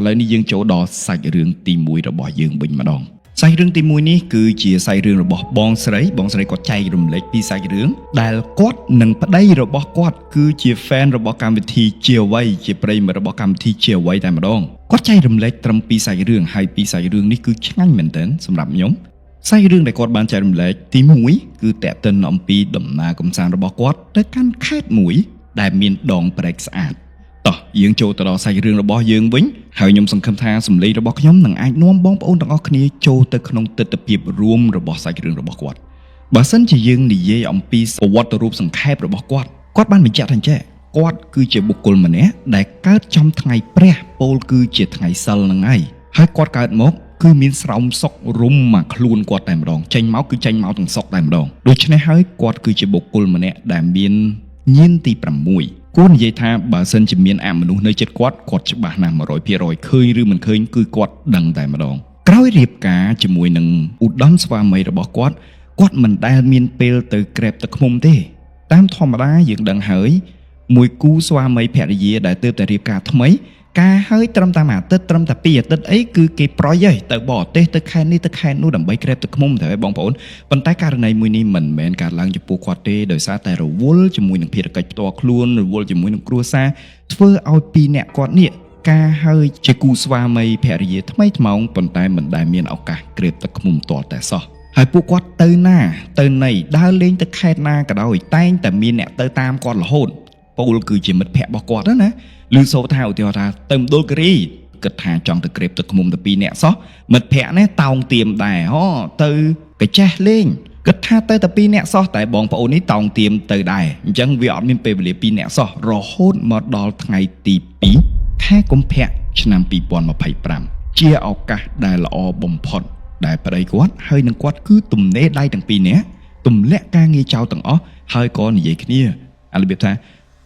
ឥឡូវនេះយើងចូលដល់សាច់រឿងទី1របស់យើងវិញម្ដងសាច់រឿងទី1នេះគឺជាសាច់រឿងរបស់បងស្រីបងស្រីគាត់ចែករំលែកពីសាច់រឿងដែលគាត់និងប្តីរបស់គាត់គឺជា fan របស់កម្មវិធីជាអ្វីជាប្រិយមិត្តរបស់កម្មវិធីជាអ្វីតែម្ដងគាត់ចែករំលែកត្រឹមពីរសាច់រឿងហើយពីរសាច់រឿងនេះគឺឆ្ងាញ់មែនទែនសម្រាប់ខ្ញុំសាច់រឿងដែលគាត់បានចែករំលែកទី1គឺតាក់ទិនអំពីដំណើរកម្សាន្តរបស់គាត់ទៅកាន់ខេត្តមួយដែលមានដងព្រែកស្អាត តោះយើងចូលទៅដល់សាច់រឿងរបស់យើងវិញហើយខ្ញុំសង្ឃឹមថាសម្លេងរបស់ខ្ញុំនឹងអាចនាំបងប្អូនទាំងអស់គ្នាចូលទៅក្នុងទិដ្ឋភាពរួមរបស់សាច់រឿងរបស់គាត់បើសិនជាយើងនិយាយអំពីប្រវត្តិរូបសង្ខេបរបស់គាត់គាត់បានបញ្ជាក់ថាអញ្ចេះគាត់គឺជាបុគ្គលម្នាក់ដែលកើតចំថ្ងៃព្រះពោលគឺជាថ្ងៃសិលហ្នឹងហើយហើយគាត់កើតមកគឺមានស្រោមសុករុំមកខ្លួនគាត់តែម្ដងចេញមកគឺចេញមកទាំងសុកតែម្ដងដូច្នេះហើយគាត់គឺជាបុគ្គលម្នាក់ដែលមានញាណទី6គួរនិយាយថាបើសិនជាមានអមនុស្សនៅជិតគាត់គាត់ច្បាស់ណាស់100%ឃើញឬមិនឃើញគឺគាត់ដឹងតែម្ដងក្រោយរៀបការជាមួយនឹងឧត្តមស្វាមីរបស់គាត់គាត់មិនដែលមានពេលទៅក្រេបទឹកឃ្មុំទេតាមធម្មតាយើងដឹងហើយមួយគូស្វាមីភរិយាដែលទើបតែរៀបការថ្មីការហើយត្រឹមតែមួយអាទិត្យត្រឹមតែពីរអាទិត្យអីគឺគេប្រយហើយទៅបរទេសទៅខេត្តនេះទៅខេត្តនោះដើម្បីក្រេបទឹកឃ្មុំទៅហើយបងប្អូនប៉ុន្តែករណីមួយនេះមិនមែនកើតឡើងចំពោះគាត់ទេដោយសារតែរវល់ជាមួយនឹងភារកិច្ចផ្ទាល់ខ្លួនរវល់ជាមួយនឹងគ្រួសារធ្វើឲ្យពីរអ្នកគាត់នេះការហើយជាគូស្វាមីភរិយាថ្មីថ្មោងប៉ុន្តែមិនដែលមានឱកាសក្រេបទឹកឃ្មុំទាល់តែសោះហើយពួកគាត់ទៅណាទៅណីដើរលេងទៅខេត្តណាក៏ដោយតែងតែមានអ្នកទៅតាមគាត់រហូត ពោលគឺជាមិត្តភ័ក្តិរបស់គាត់ណាឬសូថាឧទាហរណ៍ថាទៅមណ្ឌលគិរីគិតថាចង់ទៅក្រេបទឹកឃ្មុំទៅពីរនាក់សោះមិត្តភ័ក្តិនេះតោងទៀមដែរហ៎ទៅកចេះលេងគិតថាទៅតែពីរនាក់សោះតែបងប្អូននេះតោងទៀមទៅដែរអញ្ចឹងវាអត់មានពេលវេលាពីរនាក់សោះរហូតមកដល់ថ្ងៃទី2ខែកុម្ភៈឆ្នាំ2025ជាឱកាសដែលល្អបំផុតដែលប្តីគាត់ហើយនឹងគាត់គឺទំនេរដៃទាំងពីរនាក់ទម្លាក់ការងារចោលទាំងអស់ហើយក៏និយាយគ្នាអារបៀបថា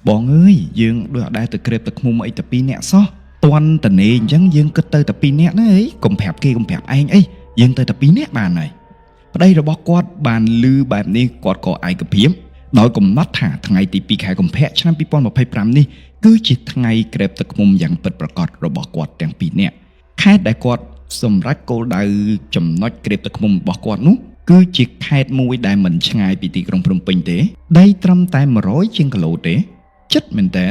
បងអើយយើងដូចអត់ដែលទៅក្រេបទឹកឃ្មុំអីតែពីរនាក់សោះតន់តនេអញ្ចឹងយើងគិតទៅតែពីរនាក់ណាអីកុំប្រាប់គេកុំប្រាប់ឯងអីយើងទៅតែពីរនាក់បានហើយប្តីរបស់គាត់បានលឺបែបនេះគាត់ក៏ឯកភាពដោយកំណត់ថាថ្ងៃទី2ខែកុម្ភៈឆ្នាំ2025នេះគឺជាថ្ងៃក្រេបទឹកឃ្មុំយ៉ាងពិតប្រាកដរបស់គាត់ទាំងពីរនាក់ខេត្តដែលគាត់សម្រេចគោលដៅចំណុចក្រេបទឹកឃ្មុំរបស់គាត់នោះគឺជាខេត្តមួយដែលមិនឆ្ងាយពីទីក្រុងភ្នំពេញទេដីត្រឹមតែ100ជាងគីឡូទេ ចិត្តមែនតើ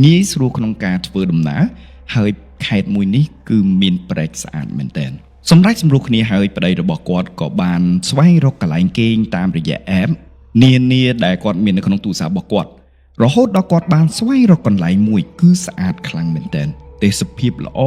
ងាយស្រួលក្នុងការធ្វើដំណើរហើយខេត្តមួយនេះគឺមានព្រែកស្អាតមែនតើសម្រាប់សម្រួលគ្នាហើយប្តីរបស់គាត់ក៏បានស្វែងរកកន្លែងគេងតាមរយៈ app នានាដែលគាត់មាននៅក្នុងទូរស័ព្ទរបស់គាត់រហូតដល់គាត់បានស្វែងរកកន្លែងមួយគឺស្អាតខ្លាំងមែនតើទេសភាពល្អ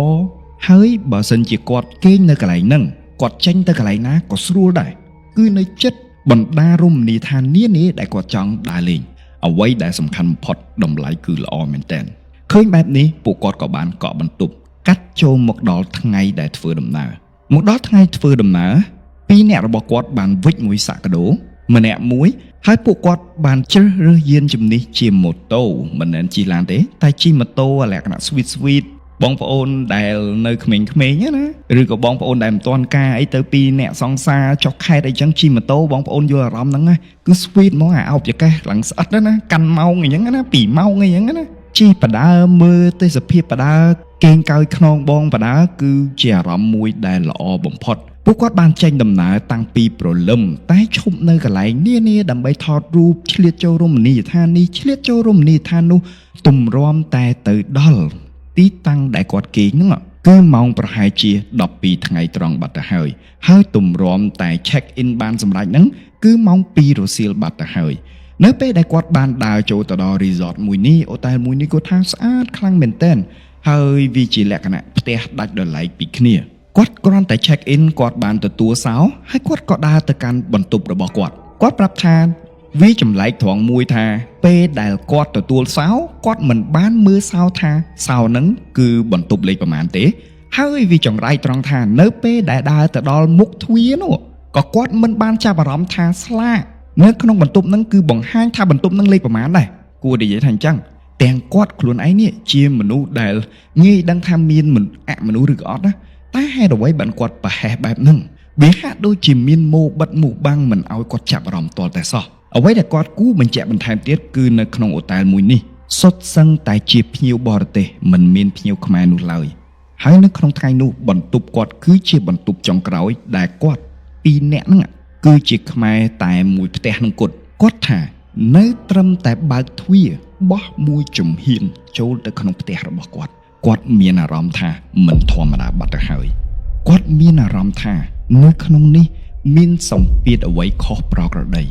ហើយបើសិនជាគាត់គេងនៅកន្លែងហ្នឹងគាត់ចេញទៅកន្លែងណាក៏ស្រួលដែរគឺនៅចិត្តបណ្ដារមណីយដ្ឋាននានាដែលគាត់ចង់ដើរលេង អ្វីដែលសំខាន់បំផុតតម្លៃគឺល្អមែនទែនឃើញបែបនេះពួកគាត់ក៏បានកក់បន្ទប់កាត់ចូលមកដល់ថ្ងៃដែលធ្វើដំណើរមកដល់ថ្ងៃធ្វើដំណើរពីរអ្នករបស់គាត់បានវិចមួយសាកកាដូម្នាក់មួយហើយពួកគាត់បានជ្រើសរើសយានជំនិះជាម៉ូតូមិនមែនជិះឡានទេតែជិះម៉ូតូលក្ខណៈ sweet sweet បងប្អូនដែលនៅក្មេងៗណាឬក៏បងប្អូនដែលមិនទាន់ការអីទៅពីអ្នកសង្សារចុះខេតអីចឹងជិះម៉ូតូបងប្អូនយល់អារម្មណ៍ហ្នឹងណាគឺ sweet ហ្មងអាអោបចកេះឡើងស្អិតណាកាន់ម៉ោងអីចឹងណា2ម៉ោងអីចឹងណាជិះបដើមើលទេសភាពបដើកេងកោយខ្នងបងបដើគឺជាអារម្មណ៍មួយដែលល្អបំផុតពួកគាត់បានចេញដំណើរតាំងពីព្រលឹមតែឈប់នៅកន្លែងនានាដើម្បីថតរូបឆ្លៀតចូលរមណីយដ្ឋាននេះឆ្លៀតចូលរមណីយដ្ឋាននោះទម្រាំតែទៅដល់ទីតាំងដែលគាត់គេងហ្នឹងគឺម៉ោងប្រហែលជា12ថ្ងៃត្រង់បាត់ទៅហើយហើយទម្រាំតែ check in បានសម្រេចហ្នឹងគឺម៉ោង2រសៀលបាត់ទៅហើយនៅពេលដែលគាត់បានដើរចូលទៅដល់ resort មួយនេះអូតែលមួយនេះគាត់ថាស្អាតខ្លាំងមែនទែនហើយវាជាលក្ខណៈផ្ទះដាច់ដោយឡែកពីគ្នាគាត់គ្រាន់តែ check in គាត់បានទទួលសោហើយគាត់ក៏ដើរទៅកាន់បន្ទប់របស់គាត់គាត់ប្រាប់ថាវាចម្លែកត្រង់មួយថាពេលដែលគាត់ទទួលសោគាត់មិនបានមើលសោថាសោហ្នឹងគឺបន្ទប់លេខប្រមាណទេ ហើយវាចង្រៃត្រង់ថានៅពេលដែលដើរទៅដល់មុខទ្វារនោះក៏គាត់មិនបានចាប់អារម្មណ៍ថាស្លាកនៅក្នុងបន្ទប់ហ្នឹងគឺបង្ហាញថាបន្ទប់ហ្នឹងលេខប្រមាណដែរគួរនិយាយថាអញ្ចឹងទាំងគាត់ខ្លួនឯងនេះជាមនុស្សដែលងាយដឹងថាមានអមនុស្សឬក៏អត់ណាតែហេតុអ្វីបានគាត់ប្រហែសបែបហ្នឹងវាហាក់ដូចជាមានម៉ូបិទមុខបាំងមិនឲ្យគាត់ចាប់អារម្មណ៍ទាល់តែសោះអ្វីដែលគាត់គូបញ្ជាក់បន្ថែមទៀតគឺនៅក្នុងអូតែលមួយនេះសុទ្ធសឹងតែជាភ្ញៀវបរទេសមិនមានភ្ញៀវខ្មែរនោះឡើយ។ ហើយនៅក្នុងថ្ងៃនោះបន្ទប់គាត់គឺជាបន្ទប់ចុងក្រោយដែលគាត់ពីរនាក់ហ្នឹងគឺជាខ្មែរតែមួយផ្ទះនឹងគាត់គាត់ថានៅត្រឹមតែបើកទ្វារបោះមួយជំហានចូលទៅក្នុងផ្ទះរបស់គាត់គាត់មានអារម្មណ៍ថាមិនធម្មតាបាត់ទៅហើយគាត់មានអារម្មណ៍ថានៅក្នុងនេះមានសម្ពាធអ្វីខុសប្រក្រតី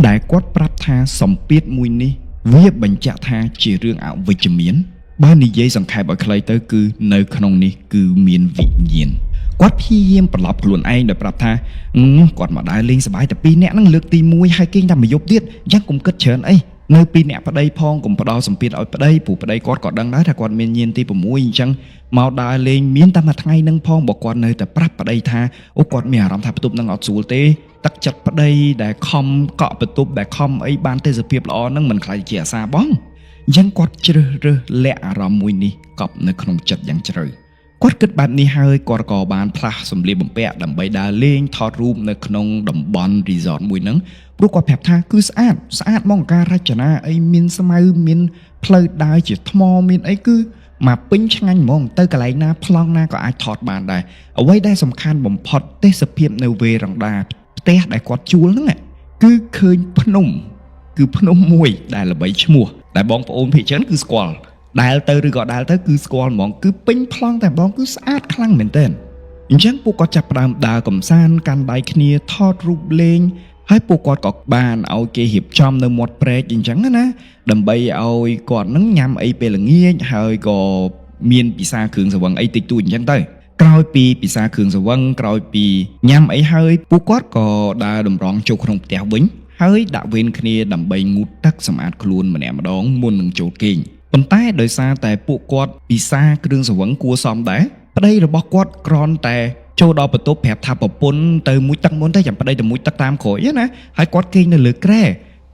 ដែលគាត់ប្រាប់ថាសម្ពាធមួយនេះវាបញ្ជាក់ថាជារឿងអវិជ្ជមានបើនិយាយសង្ខេបឲ្យខ្លីទៅគឺនៅក្នុងនេះគឺមានវិញ្ញាណគាត់ព្យាយាមប្រឡប់ខ្លួនឯងដោយប្រាប់ថាគាត់មកដើរលេងសប្បាយតែពីរនាក់ហ្នឹងលើកទី1ហើយគេងតែមួយយប់ទៀតអញ្ចឹងកុំគិតច្រើនអីនៅពីរនាក់ប្តីផងកុំផ្ដល់សម្ពាធឲ្យប្តីព្រោះប្តីគាត់ក៏ដឹងដែរថាគាត់មានញាណទី6អញ្ចឹងមកដើរលេងមានតែមួយថ្ងៃហ្នឹងផងបើគាត់នៅតែប្រាប់ប្តីថាអូគាត់មានអារម្មណ៍ថាបន្ទប់ហ្នឹងអត់ស្រួលទេទឹកចិត្តប្តីដែលខំកក់បន្ទប់ដែលខំអីបានទេសភាពល្អហ្នឹងមិនខ្លាចជាអាសាបងអញ្ចឹងគាត់ជ្រើសរើសលាក់អារម្មណ៍មួយនេះកប់នៅក្នុងចិត្តយ៉ាងជ្រៅគាត់គិតបែបនេះហើយគាត់ក៏បានផ្លាស់សម្លៀកបំពាក់ដើម្បីដើរលេងថតរូបនៅក្នុងតំបន់ resort មួយហ្នឹងព្រោះគាត់ប្រាប់ថាគឺស្អាតស្អាតហ្មងការរចនាអីមានស្មៅមានផ្លូវដើរជាថ្មមានអីគឺមកពេញឆ្ងាញ់ហ្មងទៅកន្លែងណាប្លង់ណាក៏អាចថតបានដែរអ្វីដែលសំខាន់បំផុតទេសភាពនៅវេរ៉ង់ដាផ្ទះដែលគាត់ជួលហ្នឹងគឺឃើញភ្នំគឺភ្នំមួយដែលល្បីឈ្មោះដែលបងប្អូនភាគច្រើនគឺស្គាល់ដែលទៅឬក៏ដែលទៅគឺស្គាល់ហ្មងគឺពេញប្លង់តែម្ដងគឺស្អាតខ្លាំងមែនទែនអញ្ចឹងពួកគាត់ចាប់ផ្ដើមដើរកំសាន្តកាន់ដៃគ្នាថតរូបលេងហើយពួកគាត់ក៏បានឲ្យគេរៀបចំនៅមាត់ព្រែកអញ្ចឹងណាដើម្បីឲ្យគាត់នឹងញ៉ាំអីពេលល្ងាចហើយក៏មានពិសាគ្រឿងស្រវឹងអីតិចតួចអញ្ចឹងទៅក្រោយពីពិសាគ្រឿងស្រវឹងក្រោយពីញ៉ាំអីហើយពួកគាត់ក៏ដើរតម្រង់ចូលក្នុងផ្ទះវិញហើយដាក់វេនគ្នាដើម្បីងូតទឹកសម្អាតខ្លួនម្នាក់ម្ដងមុននឹងចូលគេងប៉ុន្តែដោយសារតែពួកគាត់ពិសាគ្រឿងស្រវឹងគួរសមដែរប្តីរបស់គាត់គ្រាន់តែចូលដល់បន្ទប់ប្រាប់ថាប្រពន្ធទៅមួយទឹកមុនទៅចាំប្តីទៅមួយទឹកតាមក្រោយណាហើយគាត់គេងនៅលើគ្រែ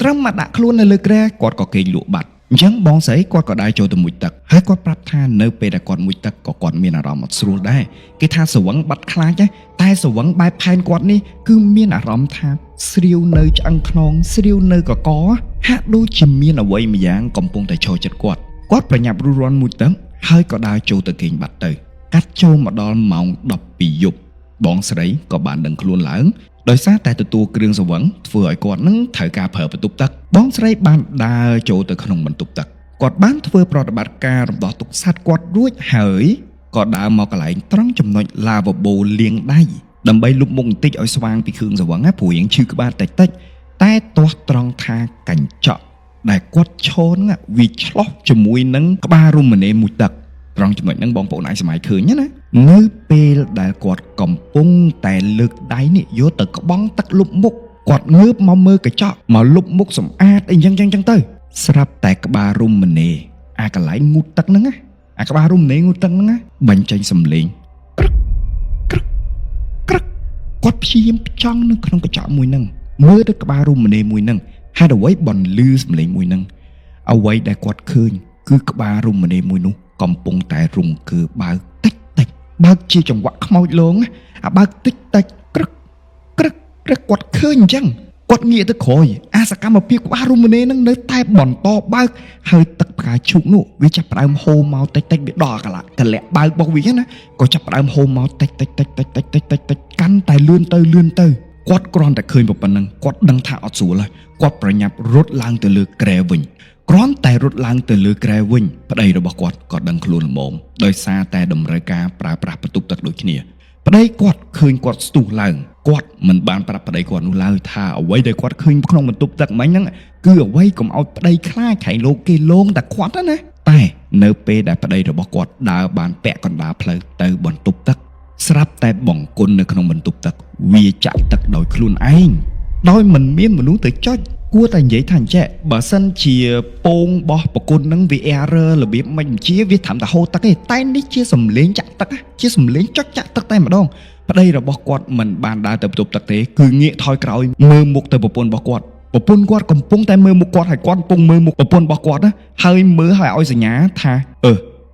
ត្រឹមមកដាក់ខ្លួននៅលើគ្រែគាត់ក៏គេងលក់បាត់អញ្ចឹងបងស្រីគាត់ក៏ដើរចូលទៅមួយទឹកហើយគាត់ប្រាប់ថានៅពេលដែលគាត់មួយទឹកក៏គាត់មានអារម្មណ៍អត់ស្រួលដែរគេថាស្រវឹងបាត់ខ្លាចតែស្រវឹងបែបផែនគាត់នេះគឺមានអារម្មណ៍ថាស្រាវនៅឆ្អឹងខ្នងស្រាវនៅកកហាក់ដូចជាមានអ្វីម្យ៉ាងកំពុងតែឈរចិត្តគាត់គាត់ប្រញាប់រុះរាន់មួយទឹកហើយក៏ដើរចូលទៅគេងបាត់ទៅកាត់ចូលមកដល់ម៉ោង12យប់បងស្រីក៏បានដឹងខ្លួនឡើងដោយសារតែទទួលគ្រឿងស្រវឹងធ្វើឲ្យគាត់នឹងត្រូវការប្រើបន្ទប់ទឹកបងស្រីបានដើរចូលទៅក្នុងបន្ទប់ទឹកគាត់បានធ្វើប្រតិបត្តិការរំដោះទុក្ខសត្វគាត់រួចហើយក៏ដើរមកកន្លែងត្រង់ចំណុចឡាវ៉ាបូលាងដៃដើម្បីលុបមុខបន្តិចឲ្យស្វាងពីគ្រឿងស្រវឹងណាព្រោះរៀងឈឺក្បាលតិចតិចតែទាស់ត្រង់ថាកញ្ចក់ដែលគាត់ឈរហ្នឹងវាឆ្លោះជាមួយនឹងក្បាលរុំមនេមួយទឹកត្រង់ចំណុចហ្នឹងបងប្អូនអាចសម័យឃើញណានៅពេលដែលគាត់កំពុងតែលើកដៃនេះយកទៅក្បង់ទឹកលុបមុខគាត់ងើបមកមើលកញ្ចក់មកលុបមុខសម្អាតអីចឹងចឹងចឹងទៅស្រាប់តែក្បាលរុំមនេអាកន្លែងងូតទឹកហ្នឹងណាអាក្បាលរុំមនេងូតទឹកហ្នឹងណាបញ្ចេញសំឡេងក្រឹកក្រឹកក្រឹកគាត់ព្យាយាមផ្ចង់នៅក្នុងកញ្ចក់មួយហ្នឹងមើលទៅក្បាលរុំមនេមួយហ្នឹងហេតុអ្វីបន្លឺសំឡេងមួយហ្នឹងអ្វីដែលគាត់ឃើញគឺក្បាលរុំមនេមួយនោះកំពុងតែរង្គើបើកតិចតិចបើកជាចង្វាក់ខ្មោចលងអាបើកតិចតិចក្រឹកក្រឹកក្រឹកគាត់ឃើញអញ្ចឹងគាត់ងាកទៅក្រោយអាសកម្មភាពក្បាលរុំមនេហ្នឹងនៅតែបន្តបើកហើយទឹកផ្កាឈូកនោះវាចាប់ផ្ដើមហូរមកតិចតិចវាដល់កលៈកលៈបើករបស់វាណាក៏ចាប់ផ្ដើមហូរមកតិចតិចតិចតិចតិចតិចតិចតិចកាន់តែលឿនទៅលឿនទៅគាត់គ្រាន់តែឃើញប៉ុណ្ណឹងគាត់ដឹងថាអត់ស្រួលហើយគាត់ប្រញាប់រត់ឡើងទៅលើគ្រែវិញគ្រាន់តែរត់ឡើងទៅលើគ្រែវិញប្តីរបស់គាត់ក៏ដឹងខ្លួនល្មមដោយសារតែតម្រូវការប្រើប្រាស់បន្ទប់ទឹកដូចគ្នាប្តីគាត់ឃើញគាត់ស្ទុះឡើងគាត់មិនបានប្រាប់ប្តីគាត់នោះឡើយថាអ្វីដែលគាត់ឃើញក្នុងបន្ទប់ទឹកមិញហ្នឹងគឺអ្វីកុំឲ្យប្តីខ្លាចខែងលោកគេលងតែគាត់ណាតែនៅពេលដែលប្តីរបស់គាត់ដើរបានពាក់កណ្ដាលផ្លូវទៅបន្ទប់ទឹកស្រាប់តែបង្គន់នៅក្នុងបន្ទប់ទឹកវាចាក់ទឹកដោយខ្លួនឯងដោយមិនមានមនុស្សទៅចុចគួរតែនិយាយថាអញ្ចេះបើសិនជាពងបោះប្រគុណនឹងវា error របៀបមិនជាវាត្រឹមតែហូរទឹកទេតែនេះជាសំលេងចាក់ទឹកជាសំលេងចុចចាក់ទឹកតែម្ដងប្តីរបស់គាត់មិនបានដើរទៅបន្ទប់ទឹកទេគឺងាកថយក្រោយមើលមុខទៅប្រពន្ធរបស់គាត់ប្រពន្ធគាត់កំពុងតែមើលមុខគាត់ហើយគាត់កំពុងមើលមុខប្រពន្ធរបស់គាត់ណាហើយមើលហើយឲ្យសញ្ញាថាអឺ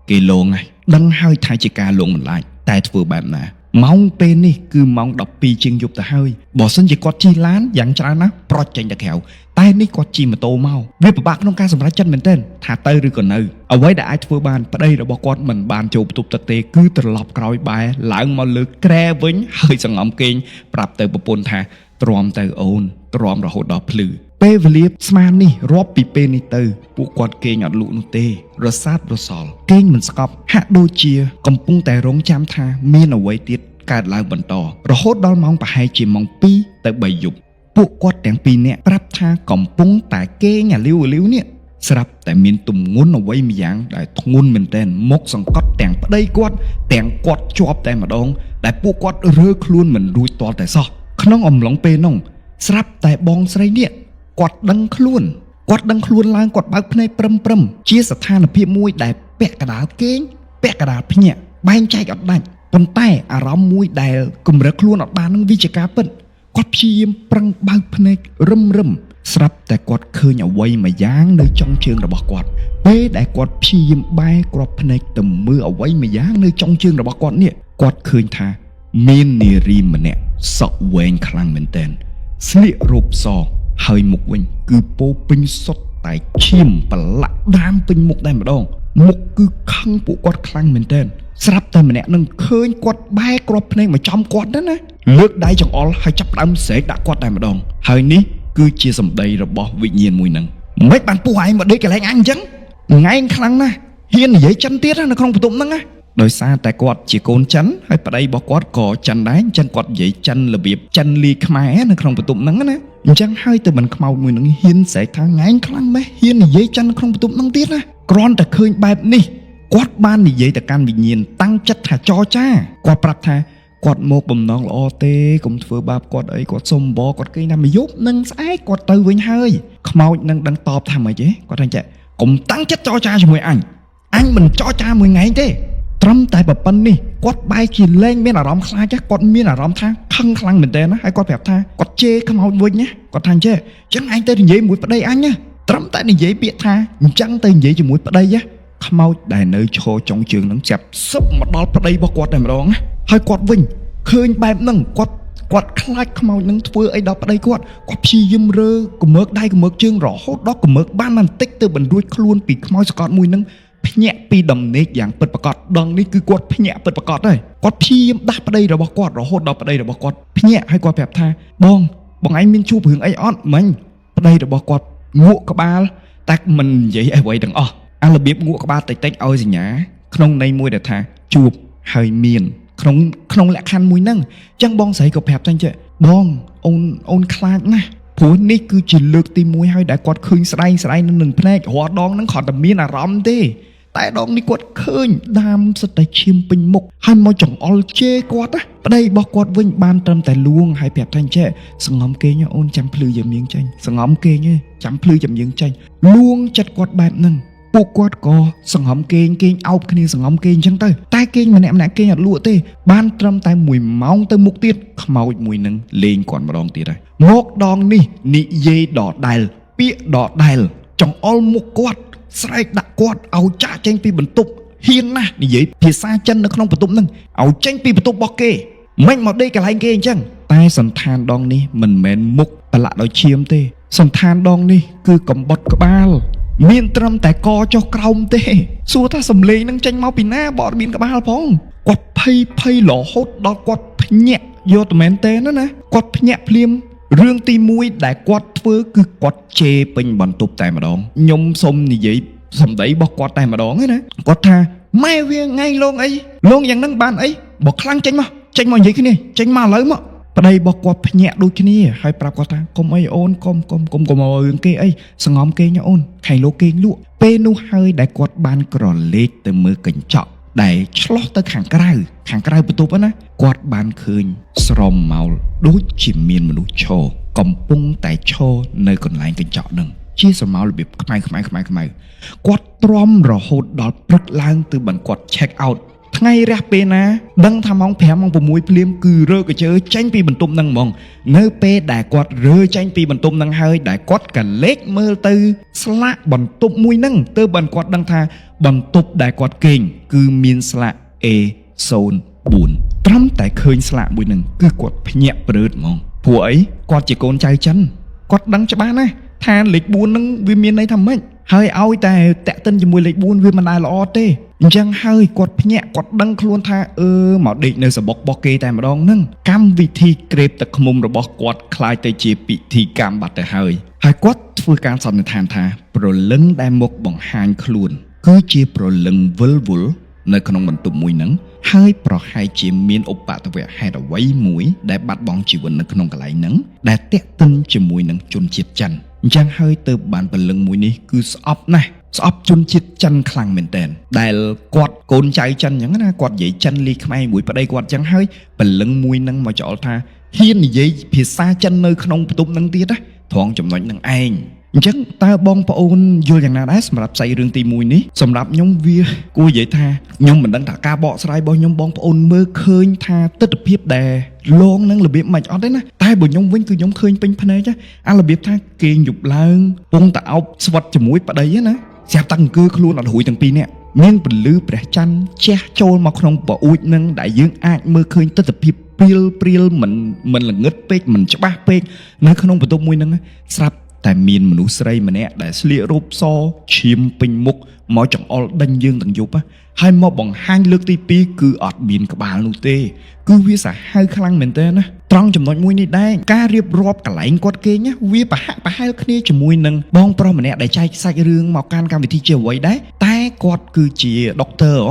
គេលងហើយដឹងហើយថាជាការលងបន្លាចតែធ្វើបែបណា ម៉ោងពេលនេះគឺម៉ោង12ជាងយប់ទៅហើយបើសិនជាគាត់ជិះឡានយ៉ាងច្រើនណាស់ប្រចចេញទៅក្រៅតែនេះគាត់ជិះម៉ូតូមកវាពិបាកក្នុងការសម្រេចចិត្តមែនទែនថាទៅឬក៏នៅអ្វីដែលអាចធ្វើបានប្តីរបស់គាត់មិនបានចូលបន្ទប់ទឹកទេគឺត្រឡប់ក្រោយបែរឡើងមកលើគ្រែវិញហើយសង្ងំគេងប្រាប់ទៅប្រពន្ធថាទ្រាំទៅអូនទ្រាំរហូតដល់ភ្លឺពេលវេលាស្មាននេះរាប់ពីពេលនេះទៅពួកគាត់គេងអត់លក់នោះទេរសាតរសល់គេងមិនស្កប់ហាក់ដូចជាកំពុងតែរងចាំថាមានអ្វីទៀតកើតឡើងបន្តរហូតដល់ម៉ោងប្រហែលជាម៉ោង2ទៅ3យប់ពួកគាត់ទាំងពីរនាក់ប្រាប់ថាកំពុងតែគេងអាលីវអាលីវនេះស្រាប់តែមានទំងន់អ្វីម្យ៉ាងដែលធ្ងន់មែនទែនមកសង្កត់ទាំងប្តីគាត់ទាំងគាត់ជាប់តែម្ដងដែលពួកគាត់រើខ្លួនមិនរួចទាល់តែសោះក្នុងអំឡុងពេលនោះស្រាប់តែបងស្រីនេះគាត់ដឹងខ្លួនគាត់ដឹងខ្លួនឡើងគាត់បើកភ្នែកព្រឹមព្រឹមជាស្ថានភាពមួយដែលពាក់កណ្ដាលគេងពាក់កណ្ដាលភ្ញាក់បែងចែកអត់ដាច់ប៉ុន្តែអារម្មណ៍មួយដែលកម្រិតខ្លួនអត់បាននឹងវាជាការពិតគាត់ព្យាយាមប្រឹងបើកភ្នែករឹមរឹមស្រាប់តែគាត់ឃើញអ្វីមួយយ៉ាងនៅចុងជើងរបស់គាត់ពេលដែលគាត់ព្យាយាមបែរគ្រាប់ភ្នែកទៅមើលអ្វីមួយយ៉ាងនៅចុងជើងរបស់គាត់នេះគាត់ឃើញថាមាននារីម្នាក់សក់វែងខ្លាំងមែនទែនស្លៀករ៉ូបសហើយមុខវិញគឺពោពេញសុទ្ធតែឈាមប្រឡាក់ដាមពេញមុខតែម្ដងមុខគឺខឹងពួកគាត់ខ្លាំងមែនទែនស្រាប់តែម្នាក់នឹងឃើញគាត់បែរគ្រាប់ភ្នែកមកចំគាត់ណាណាលើកដៃចង្អុលហើយចាប់ផ្ដើមស្រែកដាក់គាត់តែម្ដងហើយនេះគឺជាសម្ដីរបស់វិញ្ញាណមួយនឹងមិនបានពោះឯងមកដេកកន្លែងអញអញ្ចឹងងែងខ្លាំងណាស់ហ៊ាននិយាយចិនទៀតណានៅក្នុងបន្ទប់ហ្នឹងណាដោយសារតែគាត់ជាកូនចិនហើយប្តីរបស់គាត់ក៏ចិនដែរអញ្ចឹងគាត់និយាយចិនរបៀបចិនលីខ្មែរនៅក្នុងបន្ទប់ហ្នឹងណាអញ្ចឹងហើយទៅមិនខ្មោចមួយនឹងហ៊ានស្រែកថាងែងខ្លាំងម៉េះហ៊ាននិយាយចិនក្នុងបន្ទប់ហ្នឹងទៀតណាគ្រាន់តែឃើញបែបនេះគាត់បាននិយាយទៅកាន់វិញ្ញាណតាំងចិត្តថាចរចាគាត់ប្រាប់ថាគាត់មកបំណងល្អទេកុំធ្វើបាបគាត់អីគាត់សុំបគាត់គេងថាមួយយប់នឹងស្អែកគាត់ទៅវិញហើយខ្មោចនឹងដឹងតបថាម៉េចទេគាត់ថាចេះកុំតាំងចិត្តចរចាជាមួយអញអញមិនចរចាមួយថ្ងៃទេត្រឹមតែប៉ុណ្្នេះគាត់បែរជាលែងមានអារម្មណ៍ខ្លាចគាត់មានអារម្មណ៍ថាខឹងខ្លាំងមែនតើណាហើយគាត់ប្រាប់ថាគាត់ជេរខ្មោចវិញណាគាត់ថាចេះអញ្ចឹងឯងទៅនិយាយមួយប្តីអញណាត្រឹមតែនិយាយពាក្យថាអញ្ចឹងទៅនិយាយជាមួយប្តីណាខ្មោចដែលនៅឈរចុងជើងនឹងចាប់សឹបមកដល់ប្តីរបស់គាត់តែម្ដងណាហើយគាត់វិញឃើញបែបហ្នឹងគាត់ខ្លាចខ្មោចនឹងធ្វើអីដល់ប្តីគាត់គាត់ព្យាយាមរើកម្រើកដៃកម្រើកជើងរហូតដល់កម្រើកបានបន្តិចទៅបន្រួចខ្លួនពីខ្មោចសកត់មួយនឹងភ្ញាក់ពីដំណេកយ៉ាងពិតប្រាកដដងនេះគឺគាត់ភ្ញាក់ពិតប្រាកដហើយគាត់ព្យាយាមដាស់ប្តីរបស់គាត់រហូតដល់ប្តីរបស់គាត់ភ្ញាក់ហើយគាត់ប្រាប់ថាបងបងឯងមានជួបរឿងអីអត់មិញប្តីរបស់គាត់ងក់ក្បាលតែមិននិយាយអ្វីទាំងអស់អារបៀបងក់ក្បាលតិចៗឲ្យសញ្ញាក្នុងន័យមួយដែលថាជួបហើយមានក្នុងលក្ខខណ្ឌមួយហ្នឹងអញ្ចឹងបងស្រីក៏ប្រាប់ថាចេះបងអូនខ្លាចណាស់ព្រោះនេះគឺជាលើកទី1ហើយដែលគាត់ឃើញស្ដែងស្ដែងនឹងភ្នែករាល់ដងហ្នឹងគ្រាន់តែមានអារម្មណ៍ទេតែដងនេះគាត់ឃើញដាមសិតតែឈាមពេញមុខហើយមកចង្អុលជេរគាត់ណាប្តីរបស់គាត់វិញបានត្រឹមតែលួងហើយប្រាប់ថាចេះសងំគេងអូនចាំភ្លឺចាំយើងចេញសងំគេងចាំភ្លឺចាំយើងចេញលួងចិត្តគាត់បែបហ្នឹងពួកគាត់ក៏សង្ហំគេងគេងអោបគ្នាសង្ហំគេងអញ្ចឹងទៅតែគេងម្នាក់ម្នាក់គេងអត់លក់ទេបានត្រឹមតែ1ម៉ោងទៅមុខទៀតខ្មោចមួយនឹងលេងគាត់ម្ដងទៀតហើយមកដងនេះនិយាយដដែលពាក្យដដែលចង្អុលមុខគាត់ស្រែកដាក់គាត់ឲ្យចាក់ចេញពីបន្ទប់ហ៊ានណាស់និយាយភាសាចិននៅក្នុងបន្ទប់ហ្នឹងឲ្យចេញពីបន្ទប់របស់គេមិនមកដេកកន្លែងគេអញ្ចឹងតែសន្តានដងនេះមិនមែនមុខប្រឡាក់ដោយឈាមទេសន្តានដងនេះគឺកំបុតក្បាលមានត្រឹមតែកចុះក្រោមទេសួរថាសំលេងនឹងចេញមកពីណាបើអត់មានក្បាលផងគាត់ភ័យភ័យរហូតដល់គាត់ភ្ញាក់យកតែមែនទេណាណាគាត់ភ្ញាក់ភ្លាមរឿងទី1ដែលគាត់ធ្វើគឺគាត់ជេរពេញបន្ទប់តែម្ដងខ្ញុំសុំនិយាយសម្ដីរបស់គាត់តែម្ដងណាគាត់ថាម៉ែវាថ្ងៃលងអីលងយ៉ាងហ្នឹងបានអីបើខ្លាំងចេញមកចេញមកនិយាយគ្នាចេញមកឥឡូវមកប្តីរបស់គាត់ភ្ញាក់ដូចគ្នាហើយប្រាប់គាត់ថាកុំអីអូនកុំកុំកុំកុំរឿងគេអីសងំគេងអូនខែលោកគេងលក់ពេលនោះហើយដែលគាត់បានក្រឡេកទៅមើលកញ្ចក់ដែលឆ្លោះទៅខាងក្រៅខាងក្រៅបន្ទប់ណាគាត់បានឃើញស្រមោលដូចជាមានមនុស្សឈរកំពុងតែឈរនៅកន្លែងកញ្ចក់នឹងជាស្រមោលរបៀបខ្មៅខ្មៅខ្មៅខ្មៅគាត់ទ្រាំរហូតដល់ព្រឹកឡើងទើបបានគាត់ check out ថ្ងៃរះពេលណាដឹងថាម៉ោង5ម៉ោង6ភ្លាមគឺរើកជើចេញពីបន្ទប់នឹងហ្មងនៅពេលដែលគាត់រើចេញពីបន្ទប់នឹងហើយដែលគាត់កលេចមើលទៅស្លាកបន្ទប់មួយនឹងទើបបានគាត់ដឹងថាបន្ទប់ដែលគាត់គេងគឺមានស្លាក A04 ត្រឹមតែឃើញស្លាកមួយនឹងគឺគាត់ភ្ញាក់ព្រឺតហ្មងព្រោះអីគាត់ជាកូនចៅចិនគាត់ដឹងច្បាស់ណាស់ថាលេខ4ហ្នឹងវាមានន័យថាម៉េចហើយឲ្យតែតាក់ទិនជាមួយលេខ4វាមិនដែលល្អទេអញ្ចឹងហើយគាត់ភ្ញាក់គាត់ដឹងខ្លួនថាអឺមកដេកនៅសបុករបស់គេតែម្ដងហ្នឹងកម្មវិធីក្រេបទឹកឃ្មុំរបស់គាត់ក្លាយទៅជាពិធីកម្មបាត់ទៅហើយហើយគាត់ធ្វើការសន្និដ្ឋានថាព្រលឹងដែលមកបង្ហាញខ្លួនគឺជាព្រលឹងវិលវល់នៅក្នុងបន្ទប់មួយហ្នឹងហើយប្រហែលជាមានឧបទ្ទវហេតុអ្វីមួយដែលបាត់បង់ជីវិតនៅក្នុងកន្លែងហ្នឹងដែលតាក់ទិនជាមួយនឹងជនជាតិចិនអញ្ចឹងហើយទៅបានព្រលឹងមួយនេះគឺស្អប់ណាស់ស្អប់ជនជាតិចិនខ្លាំងមែនតើដែលគាត់កូនចៅចិនអញ្ចឹងណាគាត់និយាយចិនលីខ្មែរមួយប្តីគាត់អញ្ចឹងហើយព្រលឹងមួយហ្នឹងមកចោលថាហ៊ាននិយាយភាសាចិននៅក្នុងបន្ទប់ហ្នឹងទៀតណាត្រង់ចំណុចហ្នឹងឯងអញ្ចឹងតើបងប្អូនយល់យ៉ាងណាដែរសម្រាប់សាច់រឿងទី1នេះសម្រាប់ខ្ញុំវាគួរនិយាយថាខ្ញុំមិនដឹងថាការបកស្រាយរបស់ខ្ញុំបងប្អូនមើលឃើញថាទស្សនភាពដែលលងនឹងរបៀបមិនអត់ទេណាតែបើខ្ញុំវិញគឺខ្ញុំឃើញពេញភ្នែកអារបៀបថាគេងយប់ឡើងពងតអោបស្វិតជាមួយប្តីណាស្រាប់តែអង្គើខ្លួនអត់រួយទាំងពីរនាក់មានពលឺព្រះច័ន្ទជះចូលមកក្នុងប្អួចនឹងដែលយើងអាចមើលឃើញទស្សនភាពព្រាលព្រាលមិនមិនល្ងឹតពេកមិនច្បាស់ពេកនៅក្នុងបន្ទប់មួយហ្នឹងស្រាប់តែមានមនុស្សស្រីម្នាក់ដែលស្លៀករ៉ូបសឈាមពេញមុខមកចង្អុលដេញយើងទាំងយប់ហើយមកបង្ហាញលើកទី2គឺអត់មានក្បាលនោះទេគឺវាសាហាវខ្លាំងមែនតើណាត្រង់ចំណុចមួយនេះដែរការរៀបរាប់កន្លែងគាត់គេងវាប្រហាក់ប្រហែលគ្នាជាមួយនឹងបងប្រុសម្នាក់ដែលចែកសាច់រឿងមកកាន់កម្មវិធីជាអ្វីដែរតែគាត់គឺជាដុកទ័រ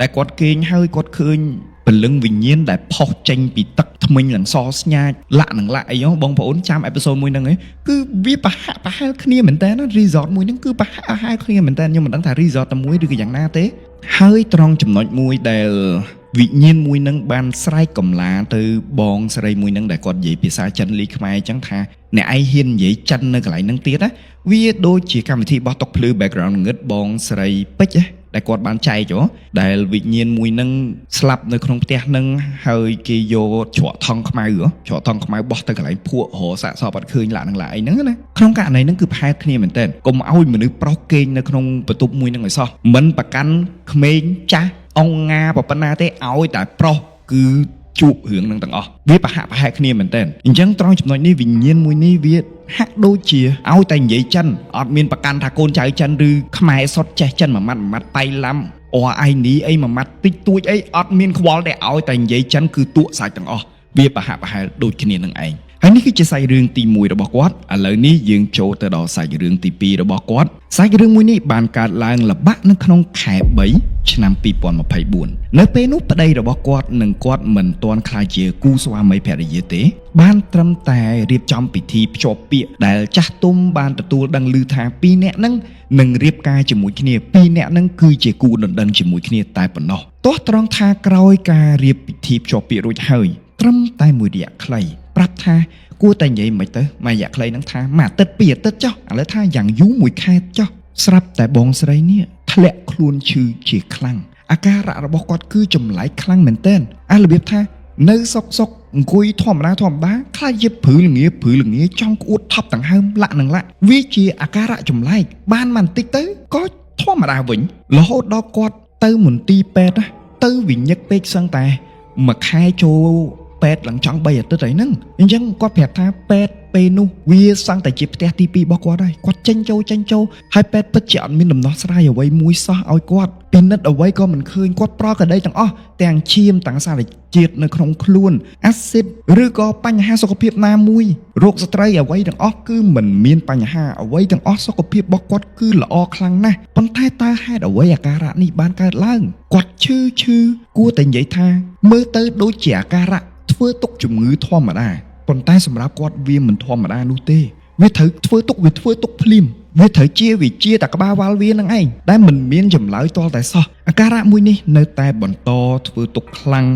ដែលគាត់គេងហើយគាត់ឃើញពលឹងវិញ្ញាណដែលផុសចេញពីទឹកថ្មិញឡើងសស្ញាចលាក់នឹងលាក់អីហ៎បងប្អូនចាំ episode មួយហ្នឹងឯងគឺវាប្រហាក់ប្រហែលគ្នាមែនតើណា resort មួយហ្នឹងគឺប្រហាក់ប្រហែលគ្នាមែនតើខ្ញុំមិនដឹងថា resort តែមួយឬក៏យ៉ាងណាទេហើយត្រង់ចំណុចមួយដែលវិញ្ញាណមួយនឹងបានស្រែកកំឡាទៅបងស្រីមួយនឹងដែលគាត់និយាយភាសាចិនលីខ្មែរអញ្ចឹងថាអ្នកឯងហ៊ាននិយាយចិននៅកន្លែងហ្នឹងទៀតណាវាដូចជាកម្មវិធីបោះតុកភ្លឺ background ងឹតបងស្រីពេជ្រដែលគាត់បានចែកហ៎ដែលវិញ្ញាណមួយនឹងស្លាប់នៅក្នុងផ្ទះនឹងហើយគេយកច្រកថង់ខ្មៅច្រកថង់ខ្មៅបោះទៅកន្លែងភក់រកសាកសពអត់ឃើញឡាក់នឹងឡាអីហ្នឹងណាក្នុងករណីហ្នឹងគឺប្រហែលគ្នាមែនតើកុំឲ្យមនុស្សប្រុសគេងនៅក្នុងបន្ទប់មួយហ្នឹងឲ្យសោះមិនប្រកាន់ក្មេងចាស់អងងាប៉ុណ្ណាទេឲ្យតែប្រុសគឺជួបរឿងនឹងទាំងអស់វាប្រហាក់ប្រហែលគ្នាមែនតើអញ្ចឹងត្រង់ចំណុចនេះវិញ្ញាណមួយនេះវាហាក់ដូចជាឲ្យតែនិយាយចិនអត់មានប្រកាន់ថាកូនចៅចិនឬខ្មែរសុតចេះចិនមួយម៉ាត់មួយម៉ាត់បៃឡាំអអៃនីអីមួយម៉ាត់តិចតួចអីអត់មានខ្វល់ទេឲ្យតែនិយាយចិនគឺតួសាច់ទាំងអស់វាប្រហាក់ប្រហែលដូចគ្នានឹងឯងហើយនេះគឺជាសាច់រឿងទី1របស់គាត់ឥឡូវនេះយើងចូលទៅដល់សាច់រឿងទី2របស់គាត់សាច់រឿងមួយនេះបានកើតឡើងល្បាក់នៅក្នុងខែ3ឆ្នាំ2024នៅពេលនោះប្តីរបស់គាត់និងគាត់មិនទាន់ក្លាយជាគូស្វាមីភរិយាទេបានត្រឹមតែរៀបចំពិធីភ្ជាប់ពាក្យដែលចាស់ទុំបានទទួលដឹងឮថាពីរនាក់ហ្នឹងនឹងរៀបការជាមួយគ្នាពីរនាក់ហ្នឹងគឺជាគូដណ្ដឹងជាមួយគ្នាតែប៉ុណ្ណោះទោះត្រង់ថាក្រោយការរៀបពិធីភ្ជាប់ពាក្យរួចហើយត្រឹមតែមួយរយៈខ្លីប្រាប់ថាគួរតែនិយាយមិនទៅមួយរយៈខ្លីហ្នឹងថាមួយអាទិត្យពីរអាទិត្យចុះឥឡូវថាយ៉ាងយូរមួយខែចុះស្រាប់តែបងស្រីនេះធ្លាក់ខ្លួនឈឺជាខ្លាំងអាការៈរបស់គាត់គឺចម្លែកខ្លាំងមែនទែនអារបៀបថានៅសុកសុកអង្គុយធម្មតាធម្មតាខ្លាចជាព្រឺល្ងាព្រឺល្ងាចង់ក្អួតថប់ដង្ហើមលាក់នឹងលាក់វាជាអាការៈចម្លែកបានមកបន្តិចទៅក៏ធម្មតាវិញរហូតដល់គាត់ទៅមន្ទីរពេទ្យណាទៅវិញឹកពេកសឹងតែមួយខែចូលពេទ្យឡើងចង់3អាទិត្យហើយហ្នឹងអញ្ចឹងគាត់ប្រាប់ថាពេទ្យពេលនោះវាសឹងតែជាផ្ទះទី2របស់គាត់ហើយគាត់ចេញចូលចេញចូលហើយពេទ្យពិតជាអត់មានដំណោះស្រាយអ្វីមួយសោះឲ្យគាត់ពិនិត្យអ្វីក៏មិនឃើញគាត់ប្រកដីទាំងអស់ទាំងឈាមទាំងសារជាតិនៅក្នុងខ្លួនអាស៊ីតឬក៏បញ្ហាសុខភាពណាមួយរោគស្ត្រីអ្វីទាំងអស់គឺមិនមានបញ្ហាអ្វីទាំងអស់សុខភាពរបស់គាត់គឺល្អខ្លាំងណាស់ប៉ុន្តែតើហេតុអ្វីអាការៈនេះបានកើតឡើងគាត់ឈឺឈឺគួរតែនិយាយថាមើលទៅដូចជាអាការៈធ្វើទុកជំងឺធម្មតាប៉ុន្តែសម្រាប់គាត់វាមិនធម្មតានោះទេវាត្រូវធ្វើទុកវាធ្វើទុកភ្លាមវាត្រូវជាវាជាតែក្បាលវ៉ាល់វានឹងឯងដែលមិនមានចម្លើយទាល់តែសោះអាការៈមួយនេះនៅតែបន្តធ្វើទុកខ្លាំង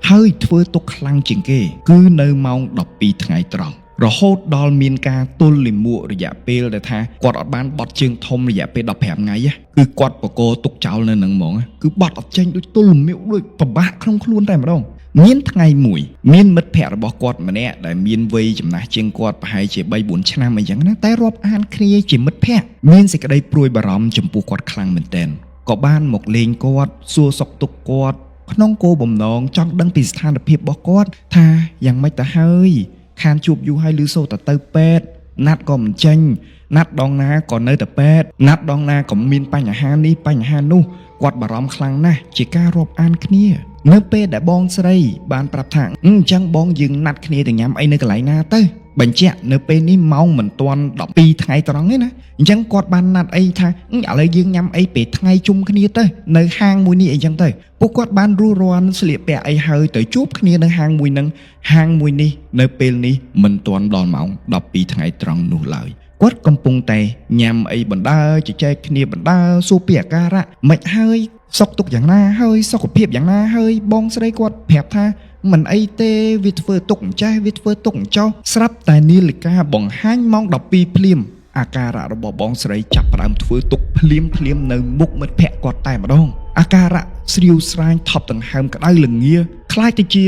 ហើយធ្វើទុកខ្លាំងជាងគេគឺនៅម៉ោង12ថ្ងៃត្រង់រហូតដល់មានការទល់លាមករយៈពេលដែលថាគាត់អត់បានបត់ជើងធំរយៈពេល15ថ្ងៃគឺគាត់បកកទុកចោលនៅនឹងហ្មងគឺបត់អត់ចេញដូចទល់លាមកដូចពិបាកក្នុងខ្លួនតែម្ដងមានថ្ងៃមួយមានមិត្តភ័ក្តិរបស់គាត់ម្នាក់ដែលមានវ័យចំណាស់ជាងគាត់ប្រហែលជា3 4ឆ្នាំអីចឹងណាតែរាប់អានគ្នាជាមិត្តភ័ក្តិមានសេចក្តីព្រួយបារម្ភចំពោះគាត់ខ្លាំងមែនទែនក៏បានមកលេងគាត់សួរសុខទុក្ខគាត់ ក្នុងគោលបំណងចង់ដឹងពីស្ថានភាពរបស់គាត់ថាយ៉ាងម៉េចទៅហើយខានជួបយូរហើយឮសូរតែទៅពេទ្យណាត់ក៏មិនចេញណាត់ដងណាក៏នៅតែពេទ្យណាត់ដងណាក៏មានបញ្ហានេះបញ្ហានោះគាត់បារម្ភខ្លាំងណាស់ជាការរាប់អានគ្នានៅពេលដែលបងស្រីបានប្រាប់ថាអញ្ចឹងបងយើងណាត់គ្នាទៅញ៉ាំអីនៅកន្លែងណាទៅបញ្ជាក់នៅពេលនេះម៉ោងមិនទាន់12ថ្ងៃត្រង់ទេណាអញ្ចឹងគាត់បានណាត់អីថាឥឡូវយើងញ៉ាំអីពេលថ្ងៃជុំគ្នាទៅនៅហាងមួយនេះអីចឹងទៅពួកគាត់បានរួសរាន់ស្លៀកពាក់អីហើយទៅជួបគ្នានៅហាងមួយហ្នឹងហាងមួយនេះនៅពេលនេះមិនទាន់ដល់ម៉ោង12ថ្ងៃត្រង់នោះឡើយគាត់កំពុងតែញ៉ាំអីបណ្ដើជជែកគ្នាបណ្ដើសួរពីអាការៈមិនហើយសុខទុក្ខយ៉ាងណាហើយសុខភាពយ៉ាងណាហើយបងស្រីគាត់ប្រាប់ថាមិនអីទេវាធ្វើទុកអញ្ចេះវាធ្វើទុកអញ្ចោះស្រាប់តែនាឡិកាបង្ហាញម៉ោង12ភ្លាមអាការៈរបស់បងស្រីចាប់ផ្ដើមធ្វើទុកភ្លាមភ្លាមនៅមុខមិត្តភ័ក្តិគាត់តែម្ដងអាការៈស្រាវស្រាញថប់ដង្ហើមក្តៅលងាខ្លាចទៅជា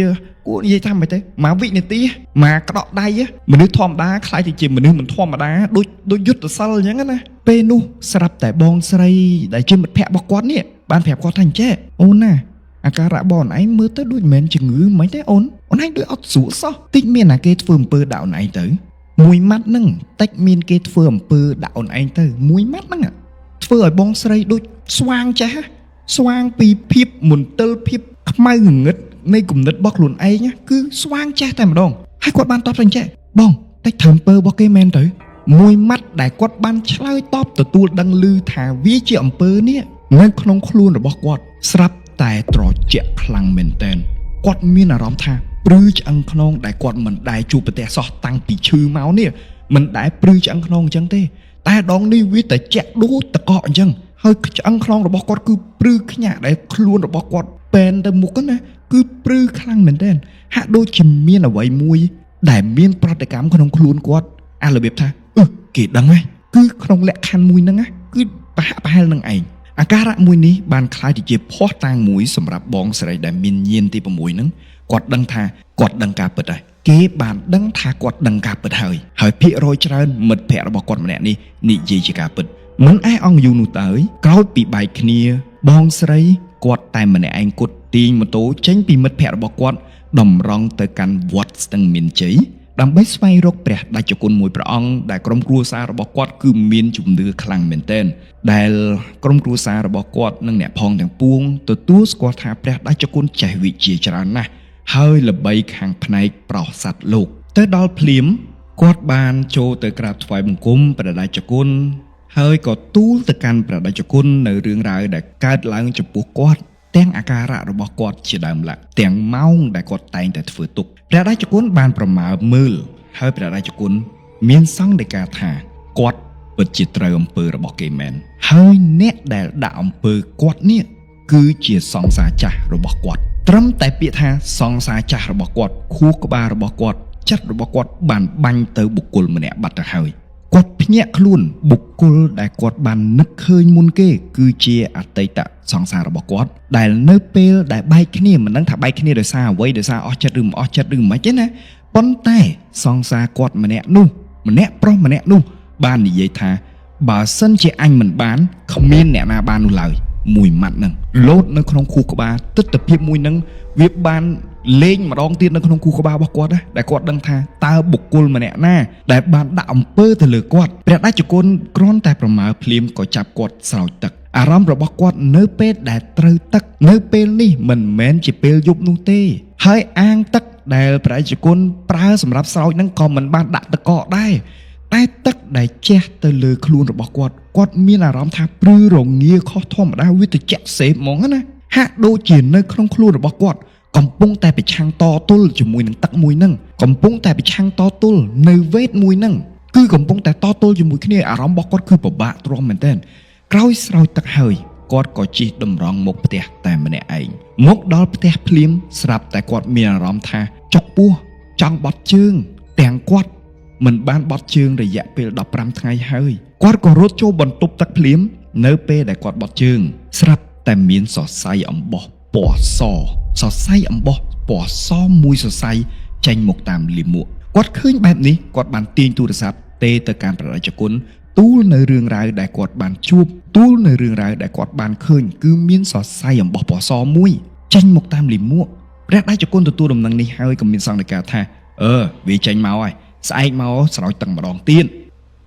គួរនិយាយថាមិនទេមួយវិនាទីមកក្តក់ដៃមនុស្សធម្មតាខ្លាចទៅជាមនុស្សមិនធម្មតាដូចដូចយុទ្ធសិលអញ្ចឹងណាពេលនោះស្រាប់តែបងស្រីដែលជាមិត្តភ័ក្តិរបស់គាត់នេះបានប្រាប់គាត់ថាអញ្ចេះអូនណាអាការៈបងឯងមើលទៅដូចមិនមែនជំងឺមិនទេអូនអូនឯងដូចអត់ស្រួលសោះតិចមានណាគេធ្វើអំពើដាក់អូនឯងទៅមួយម៉ាត់ហ្នឹងតិចមានគេធ្វើអំពើដាក់អូនឯងទៅមួយម៉ាត់ហ្នឹងធ្វើឲ្យបងស្រីដូចស្វាងចេះស្វាងពីភាពមន្ទិលភាពខ្មៅងងឹតនៃគំនិតរបស់ខ្លួនឯងគឺស្វាងចេះតែម្ដងហើយគាត់បានតបថាអញ្ចេះបងតិចធ្វើអំពើរបស់គេមែនទៅមួយម៉ាត់ដែលគាត់បានឆ្លើយតបទទួលដឹងឮថាវាជាអំពើនេះនៅក្នុងខ្លួនរបស់គាត់ស្រាប់តែត្រជាក់ខ្លាំងមែនទែនគាត់មានអារម្មណ៍ថាព្រឺឆ្អឹងខ្នងដែលគាត់មិនដែលជួបប្រទះសោះតាំងពីឈឺមកនេះមិនដែលព្រឺឆ្អឹងខ្នងអញ្ចឹងទេតែដងនេះវាតែជាក់ដូចតកកអញ្ចឹងហើយឆ្អឹងខ្នងរបស់គាត់គឺព្រឺខ្ញាក់ដែលខ្លួនរបស់គាត់ពេនទៅមុខណាគឺព្រឺខ្លាំងមែនទែនហាក់ដូចជាមានអ្វីមួយដែលមានប្រតិកម្មក្នុងខ្លួនគាត់អារបៀបថាអឺគេដឹងហើយគឺក្នុងលក្ខខណ្ឌមួយហ្នឹងណាគឺប្រហាក់ប្រហែលនឹងឯងអាការៈមួយនេះបានក្លាយទៅជាភស្តុតាងមួយសម្រាប់បងស្រីដែលមានញាណទី6ហ្នឹងគាត់ដឹងថាគាត់ដឹងការពិតហើយគេបានដឹងថាគាត់ដឹងការពិតហើយហើយភាគរយច្រើនមិត្តភ័ក្តិរបស់គាត់ម្នាក់នេះនិយាយជាការពិតមិនអេះអង្គយូរនោះទៅក្រោយពីបែកគ្នាបងស្រីគាត់តែម្នាក់ឯងគត់ទាញម៉ូតូចេញពីមិត្តភ័ក្តិរបស់គាត់តម្រង់ទៅកាន់វត្តស្ទឹងមានជ័យដើម្បីស្វែងរកព្រះតេជគុណមួយព្រះអង្គដែលក្រុមគ្រួសាររបស់គាត់គឺមានជំនឿខ្លាំងមែនទែនដែលក្រុមគ្រួសាររបស់គាត់និងអ្នកផងទាំងពួងទទួលស្គាល់ថាព្រះតេជគុណចេះវិជ្ជាច្រើនណាស់ហើយល្បីខាងផ្នែកប្រោសសត្វលោកទៅដល់ភ្លាមគាត់បានចូលទៅក្រាបថ្វាយបង្គំព្រះតេជគុណហើយក៏ទូលទៅកាន់ព្រះតេជគុណនៅរឿងរ៉ាវដែលកើតឡើងចំពោះគាត់ទាំងអាការៈរបស់គាត់ជាដើមឡាក់ទាំងម៉ោងដែលគាត់តែងតែធ្វើទុកព្រះតេជគុណបានប្រមើមើលហើយព្រះតេជគុណមានសង្ឃដីកាថាគាត់ពិតជាត្រូវអំពើរបស់គេមែនហើយអ្នកដែលដាក់អំពើគាត់នេះគឺជាសង្សារចាស់របស់គាត់ត្រឹមតែពាក្យថាសង្សារចាស់របស់គាត់ខួរក្បាលរបស់គាត់ចិត្តរបស់គាត់បានបាញ់ទៅបុគ្គលម្នាក់បាត់ទៅហើយគាត់ភ្ញាក់ខ្លួនបុគ្គលដែលគាត់បាននឹកឃើញមុនគេគឺជាអតីតសង្សាររបស់គាត់ដែលនៅពេលដែលបែកគ្នាមិនដឹងថាបែកគ្នាដោយសារអ្វីដោយសារអស់ចិត្តឬមិនអស់ចិត្តឬមិនទេណាប៉ុន្តែសង្សារគាត់ម្នាក់នោះម្នាក់ប្រុសម្នាក់នោះបាននិយាយថាបើសិនជាអញមិនបានគ្មានអ្នកណាបាននោះឡើយមួយម៉ាត់ហ្នឹងលោតនៅក្នុងខួរក្បាលទិដ្ឋភាពមួយហ្នឹងវាបានលេងម្ដងទៀតនៅក្នុងខួរក្បាលរបស់គាត់ណាដែលគាត់ដឹងថាតើបុគ្គលម្នាក់ណាដែលបានដាក់អំពើទៅលើគាត់ព្រះតេជគុណគ្រាន់តែប្រមើភ្លាមក៏ចាប់គាត់ស្រោចទឹកអារម្មណ៍របស់គាត់នៅពេលដែលត្រូវទឹកនៅពេលនេះមិនមែនជាពេលយប់នោះទេហើយអាងទឹកដែលព្រះតេជគុណប្រើសម្រាប់ស្រោចហ្នឹងក៏មិនបានដាក់ទឹកកកដែរតែទឹកដែលជះទៅលើខ្លួនរបស់គាត់គាត់មានអារម្មណ៍ថាព្រឺរងាខុសធម្មតាវាត្រជាក់សេបហ្មងណាហាក់ដូចជានៅក្នុងខ្លួនរបស់គាត់កំពុងតែប្រឆាំងតទល់ជាមួយនឹងទឹកមួយហ្នឹងកំពុងតែប្រឆាំងតទល់នៅវេទមួយហ្នឹងគឺកំពុងតែតទល់ជាមួយគ្នាអារម្មណ៍របស់គាត់គឺពិបាកទ្រាំមែនទែនក្រោយស្រោចទឹកហើយគាត់ក៏ជិះតម្រង់មកផ្ទះតែម្នាក់ឯងមកដល់ផ្ទះភ្លាមស្រាប់តែគាត់មានអារម្មណ៍ថាចុកពោះចង់បត់ជើងទាំងគាត់មិនបានបត់ជើងរយៈពេល15ថ្ងៃហើយគាត់ក៏រត់ចូលបន្ទប់ទឹកភ្លាមនៅពេលដែលគាត់បត់ជើងស្រាប់តែមានសរសៃអំបោះពណ៌សសរសៃអំបោះពណ៌សមួយសរសៃចេញមកតាមលាមកគាត់ឃើញបែបនេះគាត់បានទាញទូរស័ព្ទទេទៅកាន់ព្រះតេជគុណទូលនៅរឿងរ៉ាវដែលគាត់បានជួបទូលនៅរឿងរ៉ាវដែលគាត់បានឃើញគឺមានសរសៃអំបោះពណ៌សមួយចេ ចេញមកតាមលិមួកព្រះតេជគុណទទួលដំណឹងនេះហើយក៏មានសង្កេតថាអឺវាចេញមកហើយស្អែកមកស្រោចទឹកម្ដងទៀត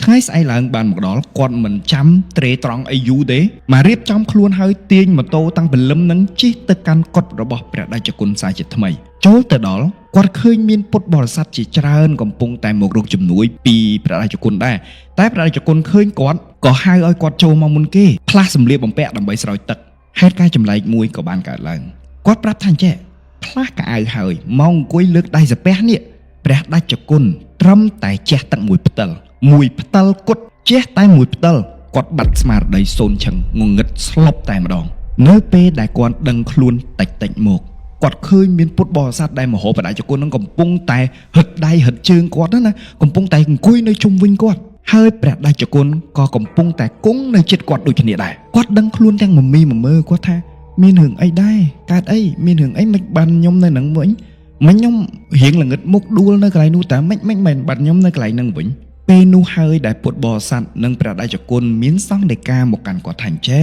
ថ្ងៃស្អែកឡើងបានមកដល់គាត់មិនចាំត្រេត្រង់អីយូរទេមករៀបចំខ្លួនហើយទាញម៉ូតូតាំងព្រលឹមនឹងជិះទៅកាន់កុដិរបស់ព្រះតេជគុណសាជាថ្មីចូលទៅដល់គាត់ឃើញមានពុទ្ធបរិស័ទជាច្រើនកំពុងតែមករកជំនួយពីព្រះតេជគុណដែរតែព្រះតេជគុណឃើញគាត់ក៏ហៅឲ្យគាត់ចូលមកមុនគេផ្លាស់សម្លៀកបំពាក់ដើម្បីស្រោចទឹកហេតុការណ៍ចម្លែកមួយក៏បានកើតឡើងគាត់ប្រាប់ថាអញ្ចេះផ្លាស់កៅអៅហើយមកអង្គុយលើកដៃសាពះនេះព្រះតេជគុណត្រឹមតែជះទឹកមួយផ្តិលមួយផ្តិលគត់ជះតែមួយផ្តិលគាត់បាត់ស្មារតីសូនឆឹងងងឹតស្លប់តែម្ដងនៅពេលដែលគាត់ដឹងខ្លួនតិចតិចមកគាត់ឃើញមានពុទ្ធបរិស័ទដែលមហោបដិជគុណនឹងកំពុងតែហឹតដៃហឹតជើងគាត់ណាកំពុងតែអង្គុយនៅជុំវិញគាត់ហើយព្រះតេជគុណក៏កំពុងតែគង់នៅចិត្តគាត់ដូចគ្នាដែរគាត់ដឹងខ្លួនទាំងមមីមមើគាត់ថាមានរឿងអីដែរកើតអីមានរឿងអីមិនបានខ្ញុំនៅនឹងវិញមិញខ្ញុំរៀងល្ងឹតមុខដួលនៅកន្លែងនោះតើមិនមិនមិនបាត់ខ្ញុំនៅកន្លែងហ្នឹងវិញពេលនោះហើយដែលពុទ្ធបរិស័ទនិងព្រះតេជគុណមានសង្ឃដីកាមកកាន់គាត់ថាអញ្ចេះ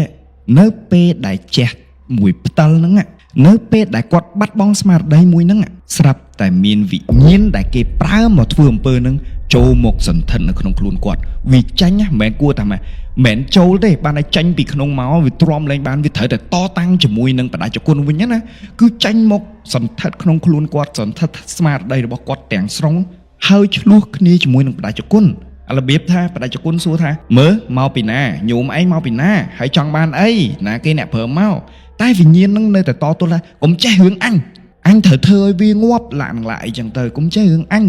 នៅពេលដែលជះមួយផ្តិលហ្នឹងនៅពេលដែលគាត់បាត់បង់ស្មារតីមួយហ្នឹងស្រាប់តែមានវិញ្ញាណដែលគេប្រើមកធ្វើអំពើហ្នឹងចូលមកសន្ធិដ្ឋនៅក្នុងខ្លួនគាត់វាចាញ់ណាមិនមែនគួរតែមិនចូលទេបានតែចាញ់ពីក្នុងមកវាទ្រាំលែងបានវាត្រូវតែតតាំងជាមួយនឹងបដិជគុណវិញណាគឺចាញ់មកសន្ធិដ្ឋក្នុងខ្លួនគាត់សន្ធិដ្ឋស្មារតីរបស់គាត់ទាំងស្រុងហើយឆ្លោះគ្នាជាមួយនឹងបដិជគុណរបៀបថាបដិជគុណសួរថាមើលមកពីណាញោមឯងមកពីណាហើយចង់បានអីណាគេអ្នកប្រើមកតែវិញ្ញាណនឹងនៅតែតទល់ថាកុំចេះរឿងអញអញត្រូវធ្វើឲ្យវាងាប់ឡាក់នឹងឡាក់អីចឹងទៅកុំចេះរឿងអញ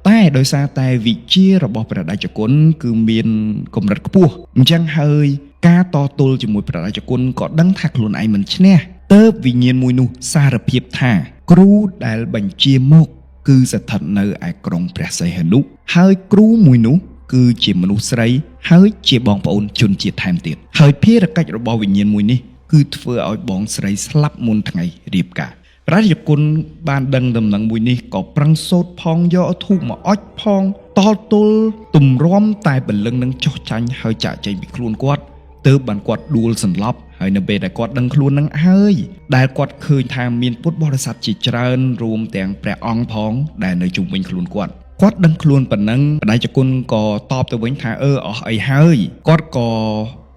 តែដោយសារតែវិជារបស់ព្រះតេជគុណគឺមានកម្រិតខ្ពស់អញ្ចឹងហើយការតទល់ជាមួយព្រះតេជគុណក៏ដឹងថាខ្លួនឯងមិនឈ្នះទើបវិញ្ញាណមួយនោះសារភាពថាគ្រូដែលបញ្ជាមកគឺស្ថិតនៅឯក្រុងព្រះសីហនុហើយគ្រូមួយនោះគឺជាមនុស្សស្រីហើយជាបងប្អូនជនជាតិថែមទៀតហើយភារកិច្ចរបស់វិញ្ញាណមួយនេះគឺធ្វើឲ្យបងស្រីស្លាប់មុនថ្ងៃរៀបការព្រះរាជគុណបានដឹងដំណឹងមួយនេះក៏ប្រឹងសូត្រផងយកធូបមកអុចផងតទល់ទម្រាំតែពលឹងនឹងចុះចាញ់ហើយចាក់ចេញពីខ្លួនគាត់ទើបបានគាត់ដួលសន្លប់ហើយនៅពេលដែលគាត់ដឹងខ្លួននឹងហើយដែលគាត់ឃើញថាមានពុទ្ធបរិស័ទជាច្រើនរួមទាំងព្រះអង្គផងដែលនៅជុំវិញខ្លួនគាត់គាត់ដឹងខ្លួនប៉ុណ្ណឹងបដិជគុណក៏តបទៅវិញថាអឺអស់អីហើយគាត់ក៏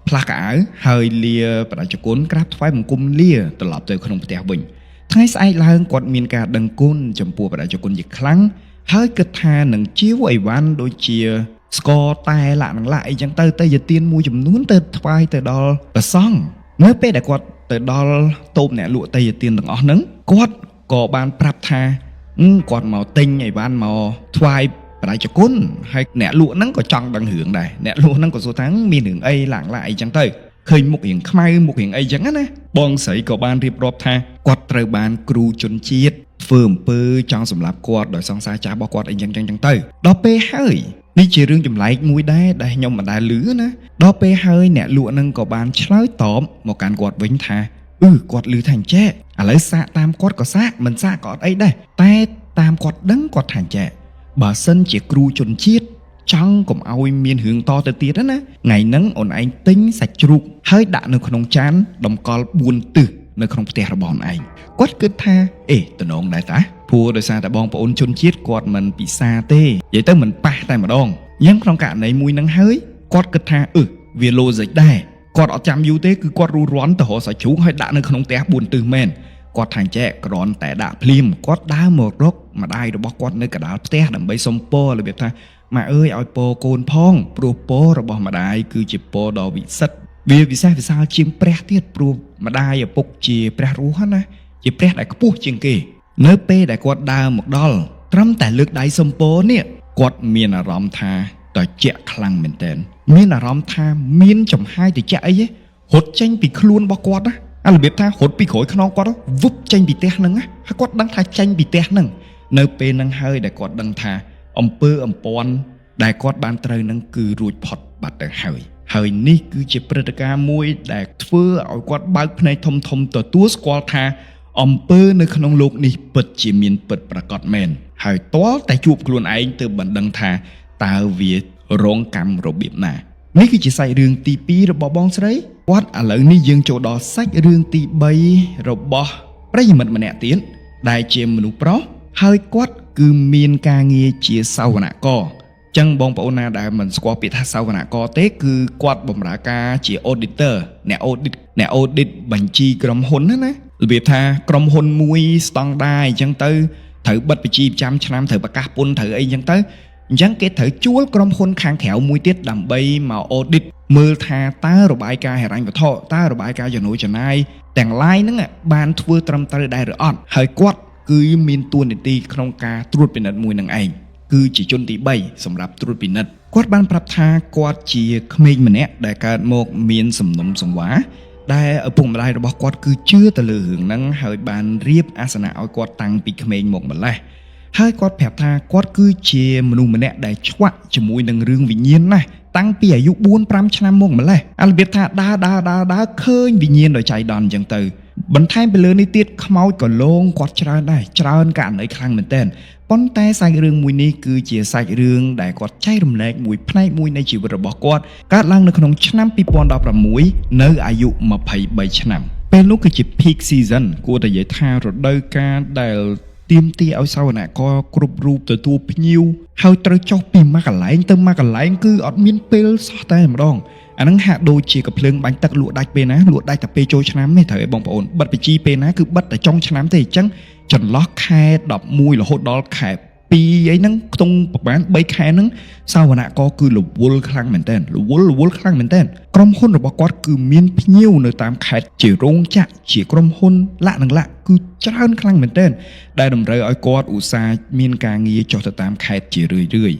ផ្លាស់កៅអៅហើយលាបដិជគុណក្រាបថ្វាយបង្គំលាត្រឡប់ទៅក្នុងផ្ទះវិញថ្ងៃស្អែកឡើងគាត់មានការដឹងគុណចំពោះបដិជគុណជាខ្លាំងហើយគិតថានឹងជាវអីវ៉ាន់ដូចជាស្ករតែលាក់នឹងលាក់អីចឹងទៅទៅយទានមួយចំនួនទៅថ្វាយទៅដល់ព្រះសង្ឃនៅពេលដែលគាត់ទៅដល់តូបអ្នកលក់តេយទានទាំងអស់ហ្នឹងគាត់ក៏បានប្រាប់ថាគាត់មកទិញអីវ៉ាន់មកថ្វាយបដិជគុណហើយអ្នកលក់ហ្នឹងក៏ចង់ដឹងរឿងដែរអ្នកលក់ហ្នឹងក៏សួរថាមានរឿងអីឡាក់ឡាក់អីចឹងទៅឃើញមុខរៀងខ្មៅមុខរៀងអីចឹងណាបងស្រីក៏បានរៀបរាប់ថាគាត់ត្រូវបានគ្រូជនជាតិធ្វើអំពើចង់សម្លាប់គាត់ដោយសង្សារចាស់របស់គាត់អីចឹងចឹងចឹងទៅដល់ពេលហើយនេះជារឿងចម្លែកមួយដែរដែលខ្ញុំមិនដែលឮណាដល់ពេលហើយអ្នកលក់ហ្នឹងក៏បានឆ្លើយតបមកកាន់គាត់វិញថាអឺគាត់ឮថាអញ្ចេះឥឡូវសាកតាមគាត់ក៏សាកមិនសាកក៏អត់អីដែរតែតាមគាត់ដឹងគាត់ថាអញ្ចេះបើសិនជាគ្រូជនជាតិចង់កុំឲ្យមានរឿងតទៅទៀតណាថ្ងៃហ្នឹងអូនឯងទិញសាច់ជ្រូកហើយដាក់នៅក្នុងចានតម្កល់4ទិសនៅក្នុងផ្ទះរបស់អូនឯងគាត់គិតថាអេតំណងដែរតាព្រោះដោយសារតែបងប្អូនជនជាតិគាត់មិនពិសាទេនិយាយទៅមិនប៉ះតែម្ដងយ៉ាងក្នុងករណីមួយហ្នឹងហើយគាត់គិតថាអឺវា logic ដែរគាត់អត់ចាំយូរទេគឺគាត់រុះរាន់ទៅរកសាច់ជ្រូកហើយដាក់នៅក្នុងផ្ទះ4ទិសមែនគាត់ថាចែកគ្រាន់តែដាក់ភ្លាមគាត់ដើរមករកម្ដាយរបស់គាត់នៅកណ្ដាលផ្ទះដើម្បីសុំពររបៀបថាម៉ាក់អើយឲ្យពរកូនផងព្រោះពររបស់ម្ដាយគឺជាពរដ៏វិសិទ្ធវាវិសេសវិសាលជាងព្រះទៀតព្រោះម្ដាយឪពុកជាព្រះរស់ណាជាព្រះដែលខ្ពស់ជាងគេនៅពេលដែលគាត់ដើរមកដល់ត្រឹមតែលើកដៃសុំពរនេះគាត់មានអារម្មណ៍ថាត្រជាក់ខ្លាំងមែនទែនមានអារម្មណ៍ថាមានចំហាយត្រជាក់អីហ៎រត់ចេញពីខ្លួនរបស់គាត់ណាអារបៀបថារត់ពីក្រោយខ្នងគាត់វឹបចេញពីផ្ទះហ្នឹងណាហើយគាត់ដឹងថាចេញពីផ្ទះហ្នឹងនៅពេលហ្នឹងហើយដែលគាត់ដឹងថាអំពើអំព័ន្ធដែលគាត់បានត្រូវហ្នឹងគឺរួចផុតបាត់ទៅហើយហើយនេះគឺជាព្រឹត្តិការណ៍មួយដែលធ្វើឲ្យគាត់បើកភ្នែកធំធំទទួលស្គាល់ថាអំពើនៅក្នុងលោកនេះពិតជាមានពិតប្រាកដមែនហើយទាល់តែជួបខ្លួនឯងទើបបានដឹងថាតើវារងកម្មរបៀបណានេះគឺជាសាច់រឿងទី2របស់បងស្រីគាត់ឥឡូវនេះយើងចូលដល់សាច់រឿងទី3របស់ ប្រិយមិត្តម្នាក់ទៀតដែលជាមនុស្សប្រុសហើយគាត់គឺមានការងារជាសវនករចឹងបងប្អូនណាដែលមិនស្គាល់ពាក្យថាសវនករទេគឺគាត់បម្រើការជា auditor អ្នក audit អ្នក audit បញ្ជីក្រុមហ៊ុនណាណារបៀបថាក្រុមហ៊ុនមួយស្តង់ដាអញ្ចឹងទៅត្រូវបិទបញ្ជីប្រចាំឆ្នាំត្រូវប្រកាសពន្ធត្រូវអីអញ្ចឹងទៅអញ្ចឹងគេត្រូវជួលក្រុមហ៊ុនខាងក្រៅមួយទៀតដើម្បីមក audit មើលថាតើរបាយការណ៍ហិរញ្ញវត្ថុតើរបាយការណ៍ចំណូលចំណាយទាំងឡាយហ្នឹងបានធ្វើត្រឹមត្រូវដែរឬអត់ហើយគាត់គឺមានតួនាទីក្នុងការត្រួតពិនិត្យមួយនឹងឯងគឺជាជនទី3សម្រាប់ត្រួតពិនិត្យគាត់បានប្រាប់ថាគាត់ជាក្មេងម្នាក់ដែលកើតមកមានសំណុំសង្វាដែលឪពុកម្ដាយរបស់គាត់គឺជឿទៅលើរឿងហ្នឹងហើយបានរៀបអាសនៈឲ្យគាត់តាំងពីក្មេងមកម្លេះហើយគាត់ប្រាប់ថាគាត់គឺជាមនុស្សម្នាក់ដែលឆ្វាក់ជាមួយនឹងរឿងវិញ្ញាណណាស់តាំងពីអាយុ4 5ឆ្នាំមកម្លេះអារបៀបថាដើរដើរដើរដើរឃើញវិញ្ញាណដោយចៃដន្យអញ្ចឹងទៅបន្ថែមពីលើនេះទៀតខ្មោចក៏លងគាត់ច្រើនដែរច្រើនករណីខ្លាំងមែនទែនប៉ុន្តែសាច់រឿងមួយនេះគឺជាសាច់រឿងដែលគាត់ចែករំលែកមួយផ្នែកមួយនៃជីវិតរបស់គាត់កើតឡើងនៅក្នុងឆ្នាំ2016នៅអាយុ23ឆ្នាំពេលនោះគឺជា peak season គួរតែនិយាយថារដូវកាលដែលទាមទារឲ្យសវនករគ្រប់រូបទទួលភ្ញៀវហើយត្រូវចុះពីមួយកន្លែងទៅមួយកន្លែងគឺអត់មានពេលសោះតែម្ដងអាហ្នឹងហាក់ដូចជាកំភ្លើងបាញ់ទឹកលក់ដាច់ពេលណាលក់ដាច់តែពេលចូលឆ្នាំទេត្រូវឲ្យបងប្អូនបិទបញ្ជីពេលណាគឺបិទតែចុងឆ្នាំទេអញ្ចឹងចន្លោះខែ11រហូតដល់ខែ2អីហ្នឹងខ្ទង់ប្រហែល3ខែហ្នឹងសវនករគឺរវល់ខ្លាំងមែនតើរវល់រវល់ខ្លាំងមែនតើក្រុមហ៊ុនរបស់គាត់គឺមានភ្ញៀវនៅតាមខេត្តជារោងចក្រជាក្រុមហ៊ុនលាក់និងលាក់គឺច្រើនខ្លាំងមែនតើដែលតម្រូវឲ្យគាត់ឧស្សាហ៍មានការងារចុះទៅតាមខេត្តជារឿយរឿយ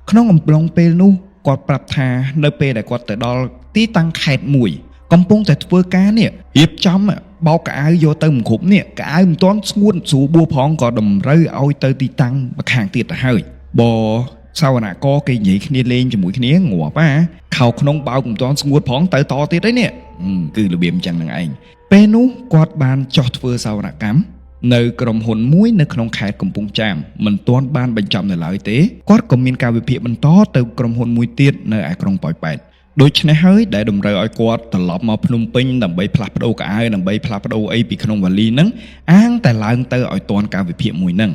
ក្នុងអំឡុងពេលនោះគាត់ប្រាប់ថានៅពេលដែលគាត់ទៅដល់ទីតាំងខេត្តមួយកំពុងតែធ្វើការនេះរៀបចំបោកកៅអៅយកទៅមិនគ្រប់នេះកៅអៅមិនទាន់ស្ងួតស្រួលបួផងក៏តម្រូវឲ្យទៅទីតាំងម្ខាងទៀតទៅហើយបសវនករគេនិយាយគ្នាលេងជាមួយគ្នាងាប់អាខោក្នុងបោកមិនទាន់ស្ងួតផងទៅតទៀតអីនេះគឺរបៀបអញ្ចឹងនឹងឯងពេលនោះគាត់បានចោះធ្វើសវនកម្មនៅក្រុមហ៊ុនមួយនៅក្នុងខេត្តកំពង់ចាមមិនទាន់បានបញ្ចប់នៅឡើយទេគាត់ក៏មានការវិភាគបន្តទៅក្រុមហ៊ុនមួយទៀតនៅឯក្រុងប៉ោយប៉ែតដូច្នេះហើយដែលតម្រូវឲ្យគាត់ត្រឡប់មកភ្នំពេញដើម្បីផ្លាស់ប្ដូរកៅអៅដើម្បីផ្លាស់ប្ដូរអីពីក្នុងវ៉ាលីហ្នឹងអាងតែឡើងទៅឲ្យទាន់ការវិភាគមួយហ្នឹង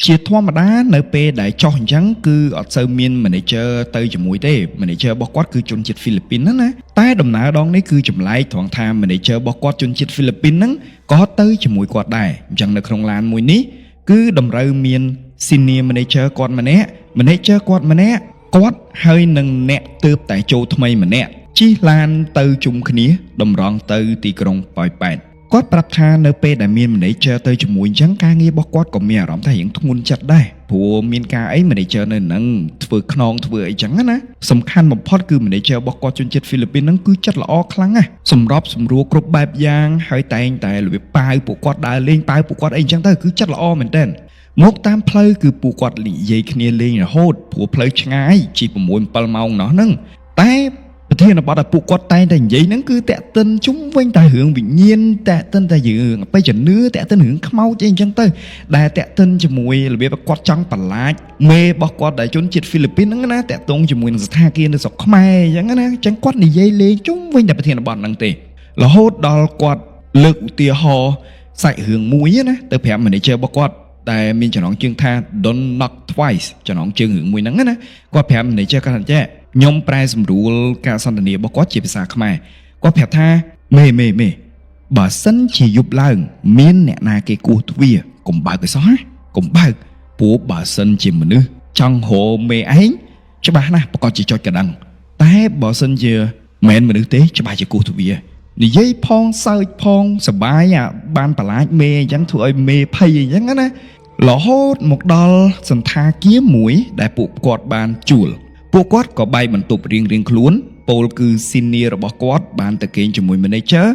ជាធម្មតានៅពេលដែលចោះអញ្ចឹងគឺអត់សូវមាន manager ទៅជាមួយទេ manager របស់គាត់គឺជនជាតិហ្វីលីពីនណាណាតែដំណើរដងនេះគឺចម្លែកត្រង់ថា manager របស់គាត់ជនជាតិហ្វីលីពីនហ្នឹងក៏ទៅជាមួយគាត់ដែរអញ្ចឹងនៅក្នុងឡានមួយនេះគឺតម្រូវមាន senior manager គាត់ម្នាក់ manager គាត់ម្នាក់គាត់ហើយនឹងអ្នកទើបតែចូលថ្មីម្នាក់ជិះឡានទៅជុំគ្នាតម្រង់ទៅទីក្រុងប៉ោយប៉ែតគាត់ប្រាប់ថានៅពេលដែលមាន manager ទៅជាមួយអញ្ចឹងការងាររបស់គាត់ក៏មានអារម្មណ៍ថារៀងធ្ងន់ចិត្តដែរព្រោះមានការអី manager នៅនឹងធ្វើខ្នងធ្វើអីចឹងណាសំខាន់បំផុតគឺ manager របស់គាត់ជនជាតិហ្វីលីពីនហ្នឹងគឺចិត្តល្អខ្លាំងណាស់សម្របសម្រួលគ្រប់បែបយ៉ាងហើយតែងតែរបៀបប៉ាវពួកគាត់ដើរលេងប៉ាវពួកគាត់អីចឹងទៅគឺចិត្តល្អមែនទែនមកតាមផ្លូវគឺពួកគាត់និយាយគ្នាលេងរហូតព្រោះផ្លូវឆ្ងាយជិះ6 7ម៉ោងណោះហ្នឹងតែប្រធានបទដែលពួកគាត់តែងតែនិយាយហ្នឹងគឺតាក់ទិនជុំវិញតែរឿងវិញ្ញាណតាក់ទិនតែរឿងអបិយជំនឿតាក់ទិនរឿងខ្មោចអីអញ្ចឹងទៅដែលតាក់ទិនជាមួយរបៀបគាត់ចង់បន្លាចមេរបស់គាត់ដែលជនជាតិហ្វីលីពីនហ្នឹងណាតាក់ទងជាមួយនឹងស្ថានភាពនៅស្រុកខ្មែរអញ្ចឹងណាអញ្ចឹងគាត់និយាយលេងជុំវិញតែប្រធានបទហ្នឹងទេរហូតដល់គាត់លើកឧទាហរណ៍សាច់រឿងមួយណាទៅប្រាប់ manager របស់គាត់តែមានចំណងជើងថា Don't Knock Twice ចំណងជើងរឿងមួយហ្នឹងណាគាត់ប្រាប់ manager គាត់ថាចេះខ្ញុំប្រែសម្រួលការសន្ទនារបស់គាត់ជាភាសាខ្មែរគាត់ប្រាប់ថាមេមេមេបើសិនជាយប់ឡើង មានអ្នកណាគេគោះទ្វារកុំបើកឲ្យសោះណាកុំបើកព្រោះបើសិនជាមនុស្សចង់រកមេឯងច្បាស់ណាស់ប្រកាសជាចុចកណ្ដឹងតែបើសិនជាមិនមនុស្សទេច្បាស់ជាគោះទ្វារនិយាយផងសើចផងសបាយអាបានបន្លាចមេអញ្ចឹងធ្វើឲ្យមេភ័យអញ្ចឹងណារហូតមកដល់សន្តាគារមួយដែលពួកគាត់បានជួលពួកគាត់ក៏បែកបន្ទប់រៀងៗខ្លួនពោលគឺ senior របស់គាត់បានទៅគេងជាមួយ manager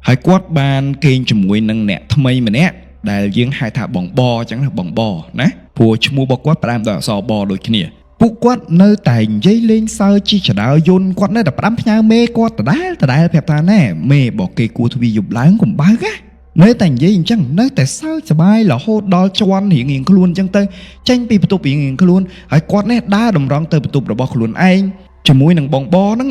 ហើយគាត់បានគេងជាមួយនឹងអ្នកថ្មីម្នាក់ដែលយើងហៅថាបងបអញ្ចឹងណាបងបណាព្រោះឈ្មោះរបស់គាត់ផ្ដើមដោយអក្សរបដូចគ្នាពួកគាត់នៅតែនិយាយលេងសើចជាចដើយន្តគាត់នៅតែផ្ដាំផ្ញើមេគាត់ដដែលដដែលប្រាប់ថាណែមេបើគេគួរទ្វីយប់ឡើងកុំបើកណានៅតែនិយាយអញ្ចឹងនៅតែសើចសប្បាយរហូតដល់ជន់រៀងរៀងខ្លួនអញ្ចឹងទៅចេញពីបន្ទប់រៀងរៀងខ្លួនហើយគាត់នេះដើរតម្រង់ទៅបន្ទប់របស់ខ្លួនឯងជាមួយនឹងបងបហ្នឹង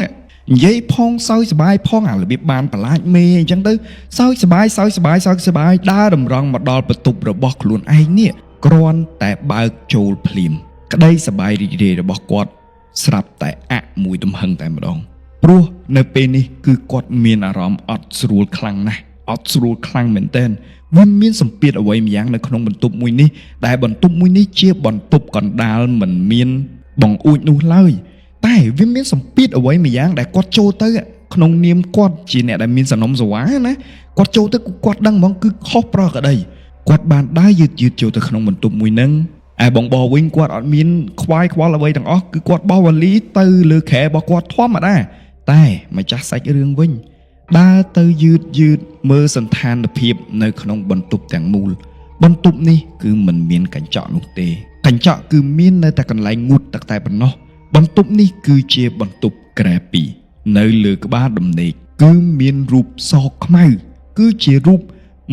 និយាយផងសើចសប្បាយផងអារបៀបបានប្រឡាចមេអញ្ចឹងទៅសើចសប្បាយសើចសប្បាយសើចសប្បាយដើរតម្រង់មកដល់បន្ទប់របស់ខ្លួនឯងនេះគ្រាន់តែបើកចូលភ្លាមក្តីសប្បាយរីករាយរបស់គាត់ស្រាប់តែអាក់មួយទំហឹងតែម្ដងព្រោះនៅពេលនេះគឺគាត់មានអារម្មណ៍អត់ស្រួលខ្លាំងណាស់អត់ស្រួលខ្លាំងមែនទែនវាមានសម្ពាធអ្វីម្យ៉ាងនៅក្នុងបន្ទប់មួយនេះដែលបន្ទប់មួយនេះជាបន្ទប់កណ្ដាលមិនមានបង្អួចនោះឡើយ តែវាមានសម្ពាធអ្វីមួយយ៉ាងដែលគាត់ចូលទៅក្នុងនាមគាត់ជាអ្នកដែលមានសំណុំសវ៉ាណាគាត់ចូលទៅគាត់ដឹងហ្មងគឺខុសប្រក្រតីគាត់បានដើរយឺតយឺតចូលទៅក្នុងបន្ទប់មួយហ្នឹងឯបងបវិញគាត់អត់មានខ្វាយខ្វល់អ្វីទាំងអស់គឺគាត់បោះវ៉ាលីទៅលើគ្រែរបស់គាត់ធម្មតាតែម្ចាស់សាច់រឿងវិញដើរទៅយឺតយឺតមើលសន្តានភាពនៅក្នុងបន្ទប់ទាំងមូលបន្ទប់នេះគឺមិនមានកញ្ចក់នោះទេកញ្ចក់គឺមាននៅតែកន្លែងងូតទឹកតែប៉ុណ្ណោះបន្ទប់នេះគឺជាបន្ទប់គ្រែពីរនៅលើក្បាលដំណេកគឺមានរូបសខ្មៅគឺជារូប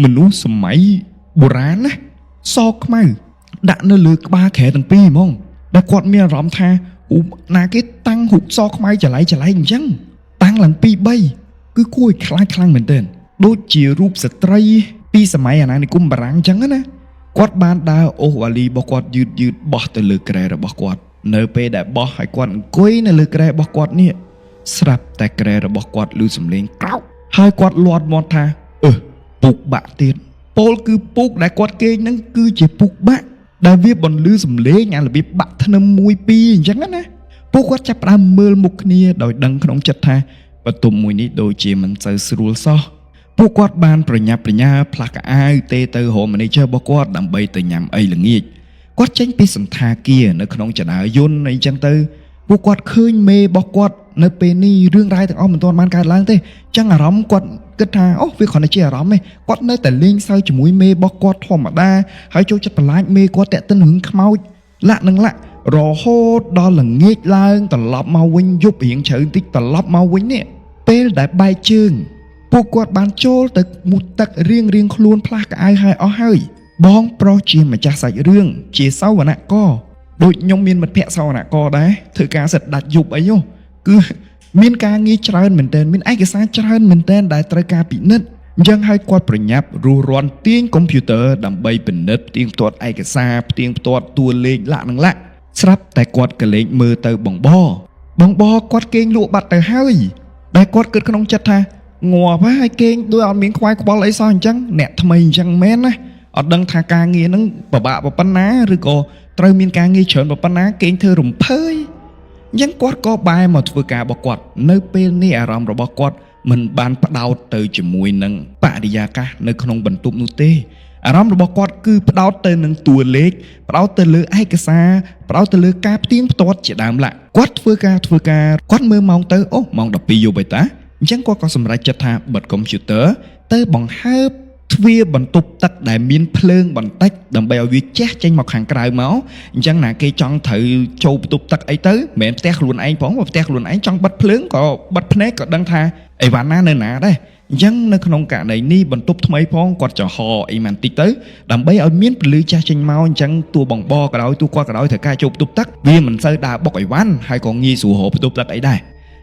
មនុស្សសម័យបុរាណណាសខ្មៅដាក់នៅលើក្បាលគ្រែទាំងពីរហ្មងដែលគាត់មានអារម្មណ៍ថាអូណាគេតាំងរូបសខ្មៅចលៃចលៃអញ្ចឹងតាំងឡើង2 3គឺគួរឲ្យខ្លាចខ្លាំងមែនទែនដូចជារូបស្ត្រីពីសម័យអាណានិគមបារាំងអញ្ចឹងណាគាត់បានដើរអូសវ៉ាលីរបស់គាត់យឺតយឺតបោះទៅលើគ្រែរបស់គាត់នៅពេលដែលបោះឲ្យគាត់អង្គុយនៅលើគ្រែរបស់គាត់នេះស្រាប់តែគ្រែរបស់គាត់ឮសំឡេងក្រោកហើយគាត់លាត់មាត់ថាអឺពូកបាក់ទៀតពោលគឺពូកដែលគាត់គេងហ្នឹងគឺជាពូកបាក់ដែលវាបន្លឺសំឡេងអារបៀបបាក់ធ្នឹមមួយពីរអញ្ចឹងណាពួកគាត់ចាប់ផ្ដើមមើលមុខគ្នាដោយដឹងក្នុងចិត្តថាបន្ទប់មួយនេះដូចជាមិនសូវស្រួលសោះពួកគាត់បានប្រញាប់ប្រញាល់ផ្លាស់កៅអៅទេទៅរក manager របស់គាត់ដើម្បីទៅញ៉ាំអីល្ងាចគាត់ចេញពីសន្តាគារនៅក្នុងចនាយន្តអីចឹងទៅពួកគាត់ឃើញមេរបស់គាត់នៅពេលនេះរឿងរ៉ាវទាំងអស់មិនទាន់បានកើតឡើងទេចឹងអារម្មណ៍គាត់គិតថាអូវាគ្រាន់តែជាអារម្មណ៍ទេគាត់នៅតែលេងសើចជាមួយមេរបស់គាត់ធម្មតាហើយចូលចិត្តបន្លាចមេគាត់តាក់ទិនរឿងខ្មោចលាក់នឹងលាក់រហូតដល់ល្ងាចឡើងត្រឡប់មកវិញយប់រៀងជ្រៅបន្តិចត្រឡប់មកវិញនេះពេលដែលបែកជើងពួកគាត់បានចូលទៅមុជទឹករៀងរៀងខ្លួនផ្លាស់កៅអៅហើយអស់ហើយបងប្រុសជាម្ចាស់សាច់រឿងជាសវនករដូចខ្ញុំមានមិត្តភក្តិសវនករដែរធ្វើការសិតដាច់យប់អីហ៎គឺមានការងារច្រើនមែនទែនមានឯកសារច្រើនមែនទែនដែលត្រូវការពិនិត្យអញ្ចឹងហើយគាត់ប្រញាប់រួសរាន់ទាញកុំព្យូទ័រដើម្បីពិនិត្យផ្ទៀងផ្ទាត់ឯកសារផ្ទៀងផ្ទាត់តួលេខលាក់នឹងលាក់ស្រាប់តែគាត់ក៏លេចមើលទៅបងបបងបគាត់គេងលក់បាត់ទៅហើយដែលគាត់គិតក្នុងចិត្តថាងាប់ហើយគេងដូចអត់មានខ្វាយខ្វល់អីសោះអញ្ចឹងអ្នកថ្មីអញ្ចឹងមែនណាអត់ដឹងថាការងារហ្នឹងពិបាកប៉ុណ្ណាឬក៏ត្រូវមានការងារច្រើនប៉ុណ្ណាគេងធ្វើរំភើយអញ្ចឹងគាត់ក៏បែរមកធ្វើការរបស់គាត់នៅពេលនេះអារម្មណ៍របស់គាត់មិនបានផ្ដោតទៅជាមួយនឹងបរិយាកាសនៅក្នុងបន្ទប់នោះទេអារម្មណ៍របស់គាត់គឺផ្ដោតទៅនឹងតួលេខផ្ដោតទៅលើឯកសារផ្ដោតទៅលើការផ្ទៀងផ្ទាត់ជាដើមឡាក់គាត់ធ្វើការធ្វើការគាត់មើលម៉ោងទៅអូម៉ោង12យប់ហើយតាអញ្ចឹងគាត់ក៏សម្រេចចិត្តថាបិទកុំព្យូទ័រទៅបង្ហើបទ្វារបន្ទប់ទឹកដែលមានភ្លើងបន្តិចដើម្បីឲ្យវាជះចេញមកខាងក្រៅមកអញ្ចឹងណាគេចង់ត្រូវចូលបន្ទប់ទឹកអីទៅមិនមែនផ្ទះខ្លួនឯងផងបើផ្ទះខ្លួនឯងចង់បិទភ្លើងក៏បិទភ្នែកក៏ដឹងថាអីវ៉ាន់ណានៅណាដែរអញ្ចឹងនៅក្នុងករណីនេះបន្ទប់ថ្មីផងគាត់ចំហអីម៉ាន់តិចទៅដើម្បីឲ្យមានពន្លឺចាស់ចេញមកអញ្ចឹងតួបងបក៏ដោយតួគាត់ក៏ដោយត្រូវការចូលបន្ទប់ទឹកវាមិនសូវដើរបុកអីវ៉ាន់ហើយក៏ងាយស្រួលរកបន្ទប់ទឹកអីដែរ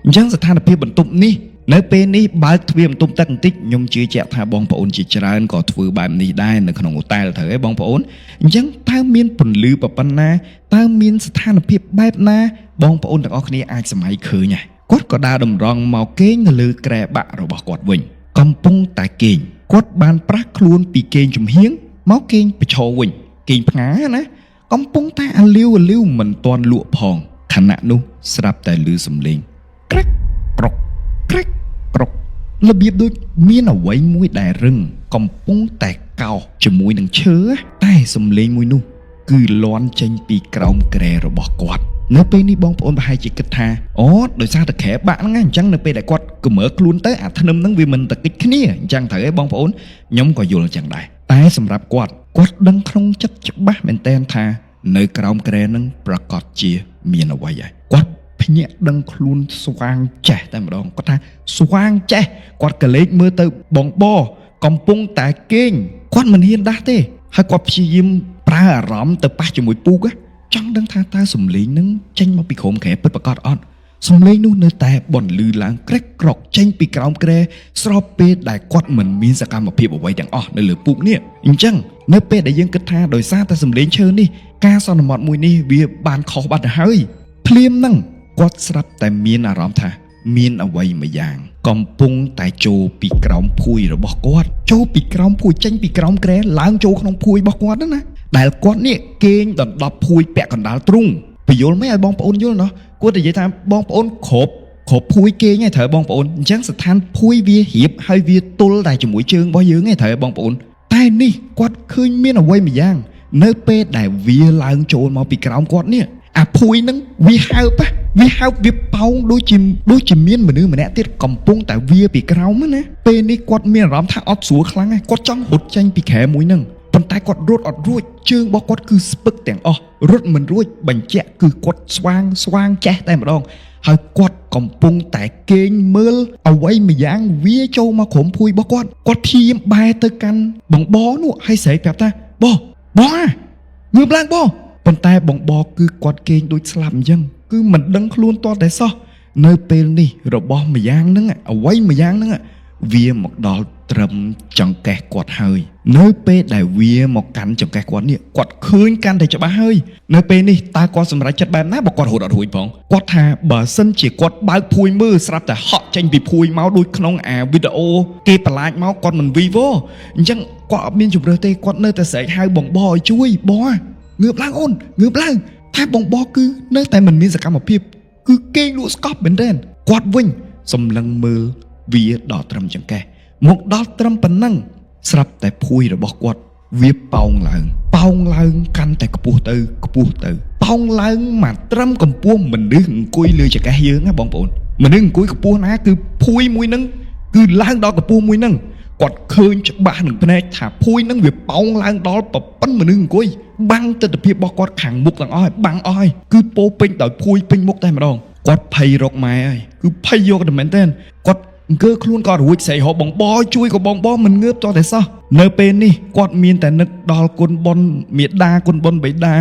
អញ្ចឹងស្ថានភាពបន្ទប់នេះនៅពេលនេះបើកទ្វារបន្ទប់ទឹកបន្តិចខ្ញុំជឿជាក់ថាបងប្អូនជាច្រើនក៏ធ្វើបែបនេះដែរនៅក្នុងអូតែលត្រូវទេបងប្អូនអញ្ចឹងតើមានពន្លឺប៉ុណ្ណាតើមានស្ថានភាពបែបណាបងប្អូនទាំងអស់គ្នាអាចសម័យឃើញហើយគាត់ក៏ដើរតម្រង់មកគេងនៅលើគ្រែបាក់របស់គាត់វិញកំពុងតែគេងគាត់បានប្រាស់ខ្លួនពីគេងចំហៀងមកគេងប្រឈរវិញគេងផ្ងាណាកំពុងតែអាលាវអាលាវមិនទាន់លក់ផងខណៈនោះស្រាប់តែឮសំឡេងក្រាក់ក្រុកក្រាក់ក្រុករបៀបដូចមានអ្វីមួយដែលរឹងកំពុងតែកោសជាមួយនឹងឈើតែសំឡេងមួយនោះគឺលាន់ចេញពីក្រោមគ្រែរបស់គាត់នៅពេលនេះបងប្អូនប្រហែលជាគិតថាអូដោយសារតែគ្រែបាក់ហ្នឹងអញ្ចឹងនៅពេលដែលគាត់កម្រើខ្លួនទៅអាធ្នឹមហ្នឹងវាមិនតកិចគ្នាអញ្ចឹងត្រូវឯងបងប្អូនខ្ញុំក៏យល់អញ្ចឹងដែរតែសម្រាប់គាត់គាត់ដឹងក្នុងចិត្តច្បាស់មែនទែនថានៅក្រោមគ្រែហ្នឹងប្រកាសជាមានអ្វីហើយគាត់ភ្ញាក់ដឹងខ្លួនស្វាងចេះតែម្ដងគាត់ថាស្វាងចេះគាត់ក៏លេចមើលទៅបងបកំពុងតែគេងគាត់មិនហ៊ានដាស់ទេហើយគាត់ព្យាយាមប្រើអារម្មណ៍ទៅប៉ះជាមួយពូកចង់ដឹងថាតើសំឡេងនឹងចេញមកពីក្រោមគ្រែពិតប្រាកដអត់ សំឡេងនោះនៅតែបន្លឺឡើងក្រេកក្រកចេញពីក្រោមគ្រែស្របពេលដែលគាត់មិនមានសកម្មភាពអ្វីទាំងអស់នៅលើពូកនេះអញ្ចឹងនៅពេលដែលយើងគិតថាដោយសារតែសំឡេងឈើនេះការសន្មត់មួយនេះវាបានខុសបាត់ទៅហើយភ្លាមហ្នឹងគាត់ស្រាប់តែមានអារម្មណ៍ថា មានអ្វីមួយយ៉ាង កំពុងតែចូលពីក្រោមភួយរបស់គាត់ចូលពីក្រោមភួយចេញពីក្រោមគ្រែឡើងចូលក្នុងភួយរបស់គាត់ហ្នឹងណាដែលគាត់នេះគេងដណ្ដប់ភួយពាក់កណ្ដាលទ្រុងបញ្យល់មិនឲ្យបងប្អូនយល់ណោះគាត់និយាយថាបងប្អូនគ្រប់គ្រប់ភួយគេងឯងត្រូវបងប្អូនអញ្ចឹងស្ថានភួយវារៀបហើយវាទល់តែជាមួយជើងរបស់យើងឯងត្រូវបងប្អូនតែនេះគាត់ឃើញមានអ្វីមួយយ៉ាង នៅពេលដែលវាឡើងចូលមកពីក្រោមគាត់នេះអាភួយហ្នឹងវាហើបហ៎វាហើបវាប៉ោងដូចជាមានមនុស្សម្នាក់ទៀតកំពុងតែវាពីក្រោមហ្នឹងណាពេលនេះគាត់មានអារម្មណ៍ថាអត់ស្រួលខ្លាំងណាស់គាត់ចង់រត់ចេញពីគ្រែមួយហ្នឹងប៉ុន្តែគាត់រត់អត់រួចជើងរបស់គាត់គឺស្ពឹកទាំងអស់រត់មិនរួចបញ្ជាក់គឺគាត់ស្វាងស្វាងចេះតែម្ដងហើយគាត់កំពុងតែគេងមើលអ្វីមួយយ៉ាងវាចូលមកក្រុមភួយរបស់គាត់គាត់ព្យាយាមបែរទៅកាន់បងបនោះហើយស្រែកប្រាប់ថាបងបងអា ងើបឡើងបងប៉ុន្តែបងបគឺគាត់គេងដូចស្លាប់អញ្ចឹងគឺមិនដឹងខ្លួនតតែសោះនៅពេលនេះរបស់ម្យ៉ាងហ្នឹងអ្វីម្យ៉ាងហ្នឹងវាមកដល់ត្រឹមចង្កេះគាត់ហើយនៅពេលដែលវាមកកាន់ចង្កេះគាត់នេះគាត់ឃើញកាន់តែច្បាស់ហើយនៅពេលនេះតើគាត់សម្រេចចិត្តបែបណាបើគាត់រត់អត់រួចផងគាត់ថាបើសិនជាគាត់បើកភួយមើលស្រាប់តែហក់ចេញពីភួយមកដូចក្នុងអាវីដេអូគេបន្លាចមកគាត់មិនវីវអញ្ចឹងគាត់អត់មានជម្រើសទេគាត់នៅតែស្រែកហៅបងបឲ្យជួយបង ងើបឡើងអូនងើបឡើងតែបងបគឺនៅតែមិនមានសកម្មភាពគឺគេងលក់ស្កប់មែនទែនគាត់វិញសម្លឹងមើលវាដល់ត្រឹមចង្កេះមកដល់ត្រឹមប៉ុណ្ណឹងស្រាប់តែភួយរបស់គាត់វាប៉ោងឡើងប៉ោងឡើងកាន់តែខ្ពស់ទៅខ្ពស់ទៅប៉ោងឡើងមកត្រឹមកម្ពស់មនុស្សអង្គុយលើចង្កេះយើងណាបងប្អូនមនុស្សអង្គុយកម្ពស់ណាគឺភួយមួយហ្នឹងគឺឡើងដល់កម្ពស់មួយហ្នឹងគាត់ឃើញច្បាស់នឹងភ្នែកថាភួយហ្នឹងវាប៉ោងឡើងដល់ប្រប៉ុនមនុស្សអង្គុយបាំងទិដ្ឋភាពរបស់គាត់ខាងមុខទាំងអស់ហើយបាំងអស់ហើយគឺពោពេញដោយភួយពេញមុខតែម្ដងគាត់ភ័យរកម៉ែហើយគឺភ័យយកតែមែនទែនគាត់អង្គើខ្លួនក៏រួចស្រែករកបងបជួយក៏បងបមិនងើបតតែសោះនៅពេលនេះគាត់មានតែនឹកដល់គុណបុណ្យមេដាគុណបុណ្យបិតា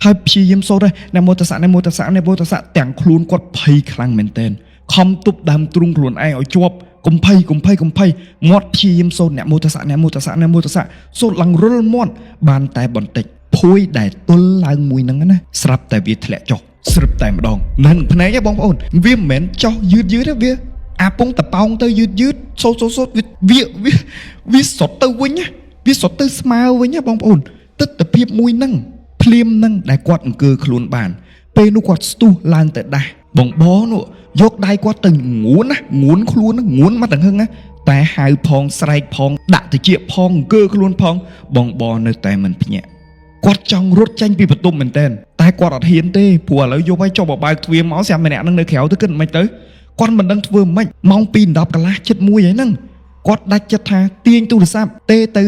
ហើយព្យាយាមសូត្រនមោតសៈនមោតសៈនមោតសៈទាំងខ្លួនគាត់ភ័យខ្លាំងមែនទែនខំទប់ដើមទ្រូងខ្លួនឯងឲ្យជាប់កុំភ័យកុំភ័យកុំភ័យមាត់ព្យាយាមសូត្រនមោតសៈនមោតសៈនមោតសៈសូត្រឡើងរុលមាត់បានតែបន្តិចភួយដែលទល់ឡើងមួយហ្នឹងណាស្រាប់តែវាធ្លាក់ចុះស្រាប់តែម្ដងនៅនឹងភ្នែកឯងបងប្អូនវាមិនមែនចុះយឺតយឺតទេវាអាពងតប៉ោងទៅយឺតយឺតសូត្រសូត្រសូត្រវាវាវាវាសុតទៅវិញណាវាសុតទៅស្មើវិញណាបងប្អូនទិដ្ឋភាពមួយហ្នឹងភ្លាមហ្នឹងដែលគាត់អង្គើខ្លួនបាន ពេលនោះគាត់ស្ទុះឡើងទៅដាស់បងបងនោះយកដៃគាត់ទៅងួនណាងួនខ្លួនណាងួនមកទាំងហឹងណាតែហៅផងស្រែកផងដាក់តិចផងអង្គើខ្លួនផងបងបងនៅតែមិនភ្ញាក់គាត់ចង់រត់ចេញពីបន្ទប់មែនតើតែគាត់អត់ហ៊ានទេព្រោះឥឡូវយកឲ្យចុះបបើកទ្វារមកស្រាប់ម្នាក់នឹងនៅក្រៅទៅគិតមិនទៅគាត់មិនដឹងធ្វើម៉េចម៉ោង2:10កន្លះចិត្តមួយហើយហ្នឹងគាត់ដាច់ចិត្តថាទាញទូរស័ព្ទទេទៅ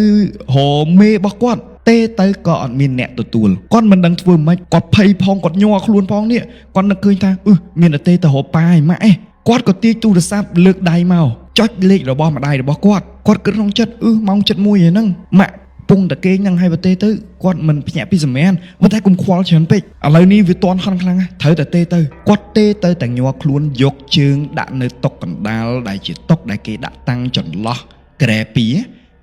រមេរបស់គាត់ទេទៅក៏អត់មានអ្នកទទួលគាត់មិនដឹងធ្វើម៉េចគាត់ភ័យផងគាត់ញ័រខ្លួនផងនេះគាត់នឹកឃើញថាអឺមានតែទេទៅរកប៉ាឯម៉ាក់ឯងគាត់ក៏ទាញទូរស័ព្ទលើកដៃមកចុចលេខរបស់ម្ដាយរបស់គាត់គាត់គិតក្នុងចិត្តអឺម៉ោង7:01ហើយហ្នឹងម៉ាក់ពងតគេងហ្នឹងហើយបើទេទៅគាត់មិនភ្ញាក់ពីសម្រានប៉ុន្តែកុំខ្វល់ច្រើនពេកឥឡូវនេះវាតន់ហន់ខ្លាំងណាស់ត្រូវតែទេទៅគាត់ទេទៅតែញ័រខ្លួនយកជើងដាក់នៅតុកកណ្ដាលដែលជាតុកដែលគេដាក់តាំងចន្លោះក្រែពីរ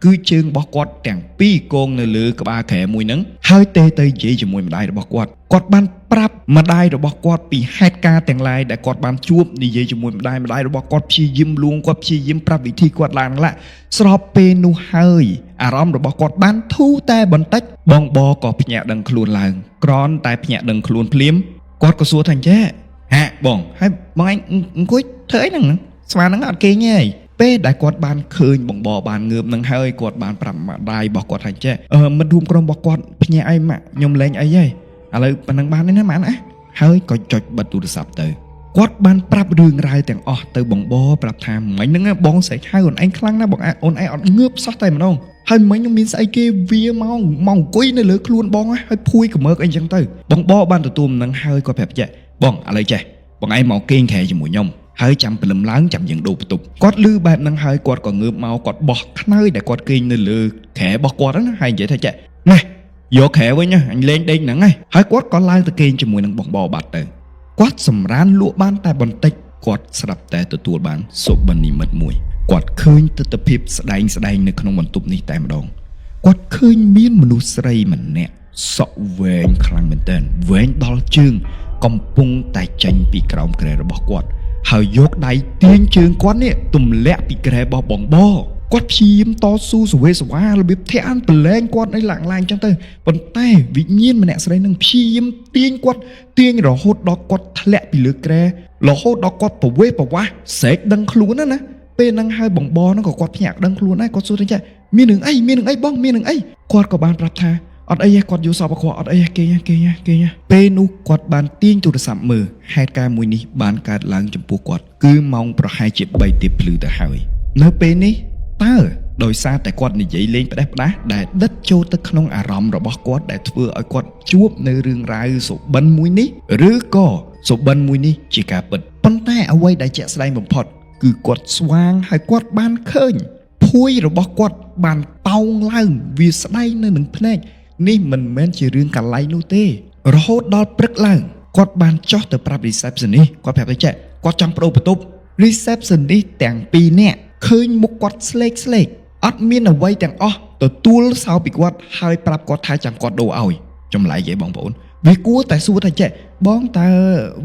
គឺជើងរបស់គាត់ទាំងពីរគងនៅលើក្បាលក្រែមួយហ្នឹងហើយទេទៅនិយាយជាមួយម្ដាយរបស់គាត់គាត់បានប្រាប់ម្ដាយរបស់គាត់ពីហេតុការណ៍ទាំងឡាយដែលគាត់បានជួបនិយាយជាមួយម្ដាយម្ដាយរបស់គាត់ព្យាយាមលួងគាត់ព្យាយាមប្រាប់វិធីគាត់ឡើងឡាក់ស្របពេលនោះហើយអារម្មណ៍របស់គាត់បានធូរតែបន្តិចបងបក៏ភ្ញាក់ដឹងខ្លួនឡើងក្រនតែភ្ញាក់ដឹងខ្លួនភ្លាមគាត់ក៏សួរថាអញ្ចេះហាក់បងហើយបងឯងអង្គុយធ្វើអីហ្នឹងស្មានហ្នឹងអត់គេងទេពេលដែលគាត់បានឃើញបងបបានងើបនឹងហើយគាត់បានប្រាប់ម្ដាយរបស់គាត់ថាអញ្ចេះអឺមិត្តរួមក្រុមរបស់គាត់ភ្ញាក់អីម៉ាក់ខ្ញុំលែងអីហើយឥឡូវប៉ុណ្ណឹងបានទេណាម៉ាក់ណាហើយក៏ចុចបិទទូរស័ព្ទទៅគាត់បានប្រាប់រឿងរ៉ាវទាំងអស់ទៅបងបប្រាប់ថាមិញហ្នឹងបងស្រែកហៅអូនឯងខ្លាំងណាស់បងអូនឯងអត់ងើបសោះតែម្ដងហើយមិញខ្ញុំមានស្អីគេវាមកមកអង្គុយនៅលើខ្លួនបងហើយភួយកម្រើកអីចឹងទៅបងបបានទទួលមិននឹងហើយគាត់ប្រាប់ចេះបងឥឡូវចេះបងឯងមកគេងខែជាមួយខ្ញុំហើយចាំព្រលឹមឡើងចាំយើងដូរបន្ទប់គាត់លឺបែបហ្នឹងហើយគាត់ក៏ងើបមកគាត់បោះខ្នើយដែលគាត់គេងនៅលើក្រែរបស់គាត់ហ្នឹងហើយនិយាយថាចេះណែយកក្រែវិញអញលេងដេកហ្នឹងហើយហើយគាត់ក៏ឡើងទៅគេងជាមួយនឹងបងបបាត់ទៅ គាត់សម្រានលក់បានតែបន្តិចគាត់ស្រាប់តែទទួលបានសុបិននិមិត្តមួយគាត់ឃើញទិដ្ឋភាពស្ដែងស្ដែងនៅក្នុងបន្ទប់នេះតែម្ដងគាត់ឃើញមានមនុស្សស្រីម្នាក់សក់វែងខ្លាំងមែនទែនវែងដល់ជើងកំពុងតែចេញពីក្រោមគ្រែរបស់គាត់ហើយយកដៃទាញជើងគាត់នេះទម្លាក់ពីគ្រែរបស់បងបគាត់ព្យាយាមតស៊ូសវេសវ៉ារបៀបធាក់អានប្រឡែងគាត់អីឡើងឡើងអញ្ចឹងទៅប៉ុន្តែវិញ្ញាណម្នាក់ស្រីនឹងព្យាយាមទាញគាត់ទាញរហូតដល់គាត់ធ្លាក់ពីលើគ្រែរហូតដល់គាត់ប្រវេប្រវាស់ស្រែកដឹងខ្លួនណាណាពេលហ្នឹងហើយបងបហ្នឹងក៏គាត់ភ្ញាក់ដឹងខ្លួនដែរគាត់សួរថាចេះមាននឹងអីមាននឹងអីបងមាននឹងអីគាត់ក៏បានប្រាប់ថាអត់អីទេគាត់យល់សពអត់អីទេគេងគេងគេងពេលនោះគាត់បានទាញទូរស័ព្ទមើលហេតុការណ៍មួយនេះបានកើតឡើងចំពោះគាត់គឺម៉ោងប្រហែលជា3ទៀបភ្លឺទៅហើយនៅពេលនេះតើដោយសារតែគាត់និយាយលេងផ្ដេសផ្ដាស់ដែលដិតចូលទៅក្នុងអារម្មណ៍របស់គាត់ដែលធ្វើឲ្យគាត់ជួបនៅរឿងរ៉ាវសុបិនមួយនេះឬក៏សុបិនមួយនេះជាការពិតប៉ុន្តែអ្វីដែលជាក់ស្ដែងបំផុតគឺគាត់ស្វាងហើយគាត់បានឃើញភួយរបស់គាត់បានប៉ោងឡើងវាស្ដែងនៅនឹងភ្នែកនេះមិនមែនជារឿងកន្លែងនោះទេរហូតដល់ព្រឹកឡើងគាត់បានចុះទៅប្រាប់ receptionist គាត់ប្រាប់ទៅចេះគាត់ចង់ប្ដូរបន្ទប់ receptionist ទាំងពីរនាក់ឃើញមុខគាត់ស្លេកស្លេកអត់មានអ្វីទាំងអស់ទទួលសោពីគាត់ហើយប្រាប់គាត់ថាចាំគាត់ដូរឲ្យចម្លែកឯងបងប្អូនវាគួរតែសួរថាចេះបងតើ